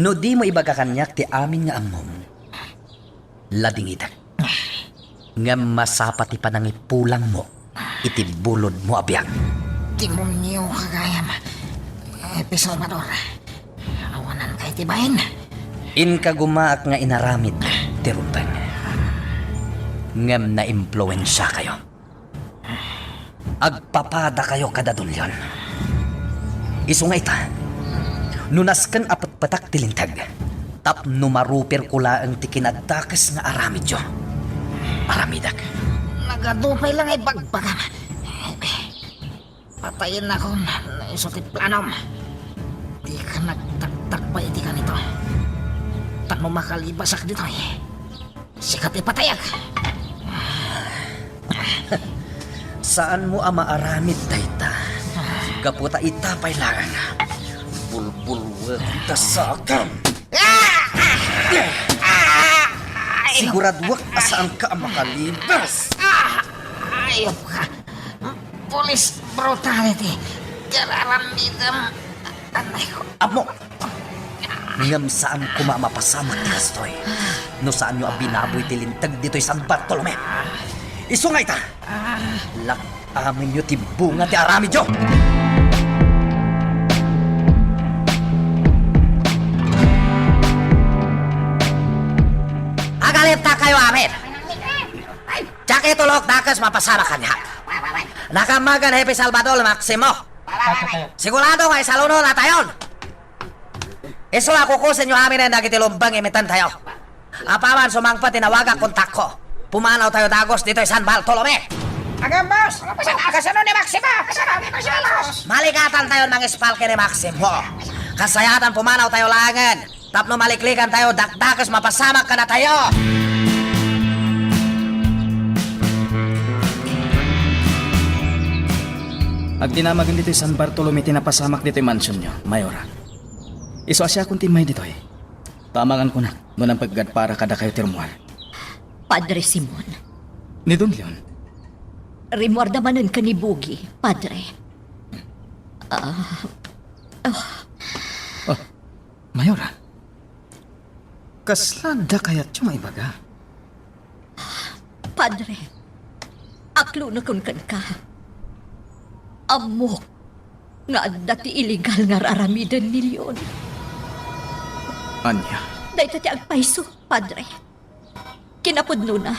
no dimo ibaga kaniak ti amin nga ammom, ladingitek. Ngem masapa ti panangipulangmo iti bulodmo a biag. Demonio ka gayam, Hepe Salvador. Awananka iti bain. Inkagumaak nga inaramid ti rumbeng. Ngem naimpluensiakayo. Agpapadakayo kada Don Leon. Isu nga ita, no nasken a petpetak ti linteg, tapno marupirko laeng ti kinadakes nga aramidyo, aramidek. Nagadu pay la nga ibagbagam. Patayennakon no isu ti planom. Dika nagtaktak pay iti kanito. Tapno makalibasak ditoy, sika ti patayek. Saanmo a maaramid dayta. Gapu ta ita pay laeng, bulbulwek ta sakem. Siguraduek a saanka a makalibas. Ayop ka. Police brutality ti ar-aramidem. Anay ko. Ammo. Ngem saan koma a mapasamak ti kastoy no saanyo a binaboy ti linteg ditoy San Bartolome. Isu nga ita, lak-amenyo ti bunga ti aramidyo. Agaliptakayo amin. Diak itulok dakes mapasamak kaniak. Nakammagan Hepe Salvador Maximo. Sigurado nga isalunonatayon. Isu a kukusenyo aminen dagiti lumbeng imitentayo. Apaman sumangpet ti nawagak kontakko, pumanawtayo dagus ditoy San Bartolome. Agam, boss! Kasano ni Maximo? Kasano ni Maximo, boss? Malikatantayon mangispalki ni Maximo. Kasayatan pumanawtayo laengen. Tapno maliklikantayo, dakdakes mapasamak kadatayo. Agdinamagen ditoy San Bartolome ti napasamak ditoy mansionyo, Mayora. Isu a siakon ti immay ditoy. Ta amangan kunak no napeggad para kadakayo ti rummuar. Padre Simon. Ni Don Leon. Rimmuarda manen ken ni Bugi, Padre. Ah, oh. Oh, Mayora. Kasla adda kayatyo maibaga? Padre, aklonekon kenka. Ammok nga adda ti illegal nga ar-aramiden ni Leon. Ania? Dayta ti agpayso, Padre. Kinapudnona,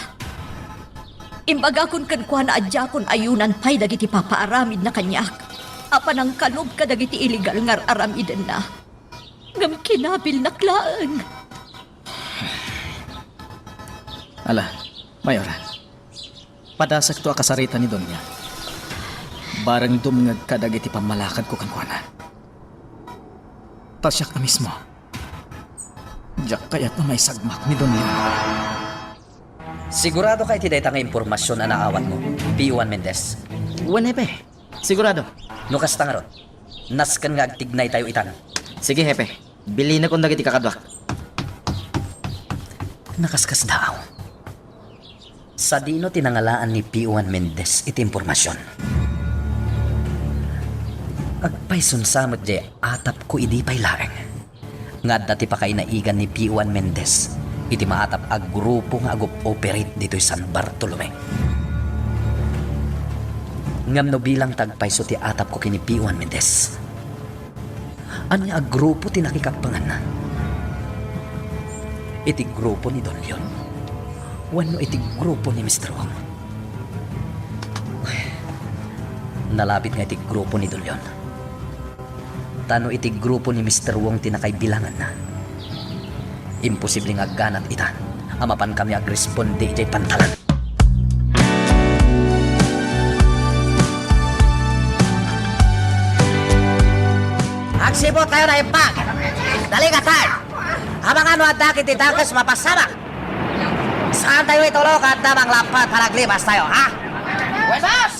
imbagakon kenkuana a diakon ayunan pay dagiti papaaramidna kaniak a panangkalub kadagiti illegal nga ar-aramidenna. Ngem kinabilnak laeng. Ala, Mayora, padasakto a kasarita ni Doña. Bareng dumngegka dagiti pammalakadko kenkuana. Ta siak a mismo, diak kayat a maisagmak ni Don Leon. Sigurado ka iti dayta nga impormasion a naawatmo, P O one Mendez? Wen, Hepe. Sigurado. No kasta ngarud, nasken nga agtignaytayo itan. Sige, Hepe. Bilinekon dagiti kakaduak. Nakaskasdaaw. Sadino ti nangalaan ni P O one Mendez iti impormasion? Agpayson sa met diay atapko idi pay laeng nga adda ti pakainaigan ni P O one Mendez iti maatap a grupo nga agup-operate ditoy San Bartolome. Ngem no bilang ta agpayso ti atapko ken ni P O one Mendez, ania a grupo ti nakikappanganna? Iti grupo ni Don Leon? Wenno iti grupo ni Mister Wong? Nalabit nga iti grupo ni Don Leon. Ta no iti grupo ni Mister Wong ti nakaibilanganna, imposible nga agganat ita a mapankami agresponde idiay pantalan. Agsipud tayo na imbag. Dali ka tayo. Amangan no adda iti dakes mapasamak. Saan tayo itulo kadda manglappat para aglipas tayo, ha? Buenas!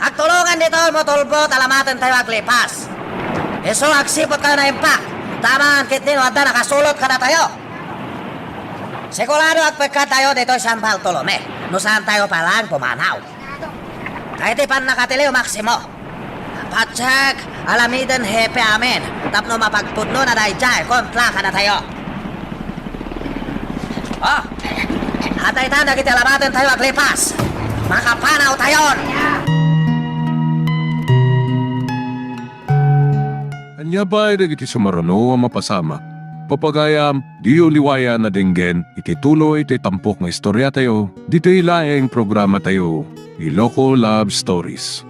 Agtulongan dito mo tulbo ta lamaten tayo aglipas. Isu agsipud kayo na impak. Taman kitni no adda nakasulot kada tayo. Sigurado agpekka tayo dito San Bartolome. No saan tayo palang pumanaw. Kay ti pannakatiliw, Maximo. Patsek, alamiden hepe amin, tapno mapagpudno na daydiay kontra kadatayo. Ah, adda itan dagiti alabaten tayo aglipas. Makapanaw tayon. Ania pay dagiti sumaruno a mapasamak? Papagayam, diyo liwayan a denggen iti tuloy ti tampok nga istoriatayo, ditoy laeng programatayo, Iloko Love Stories.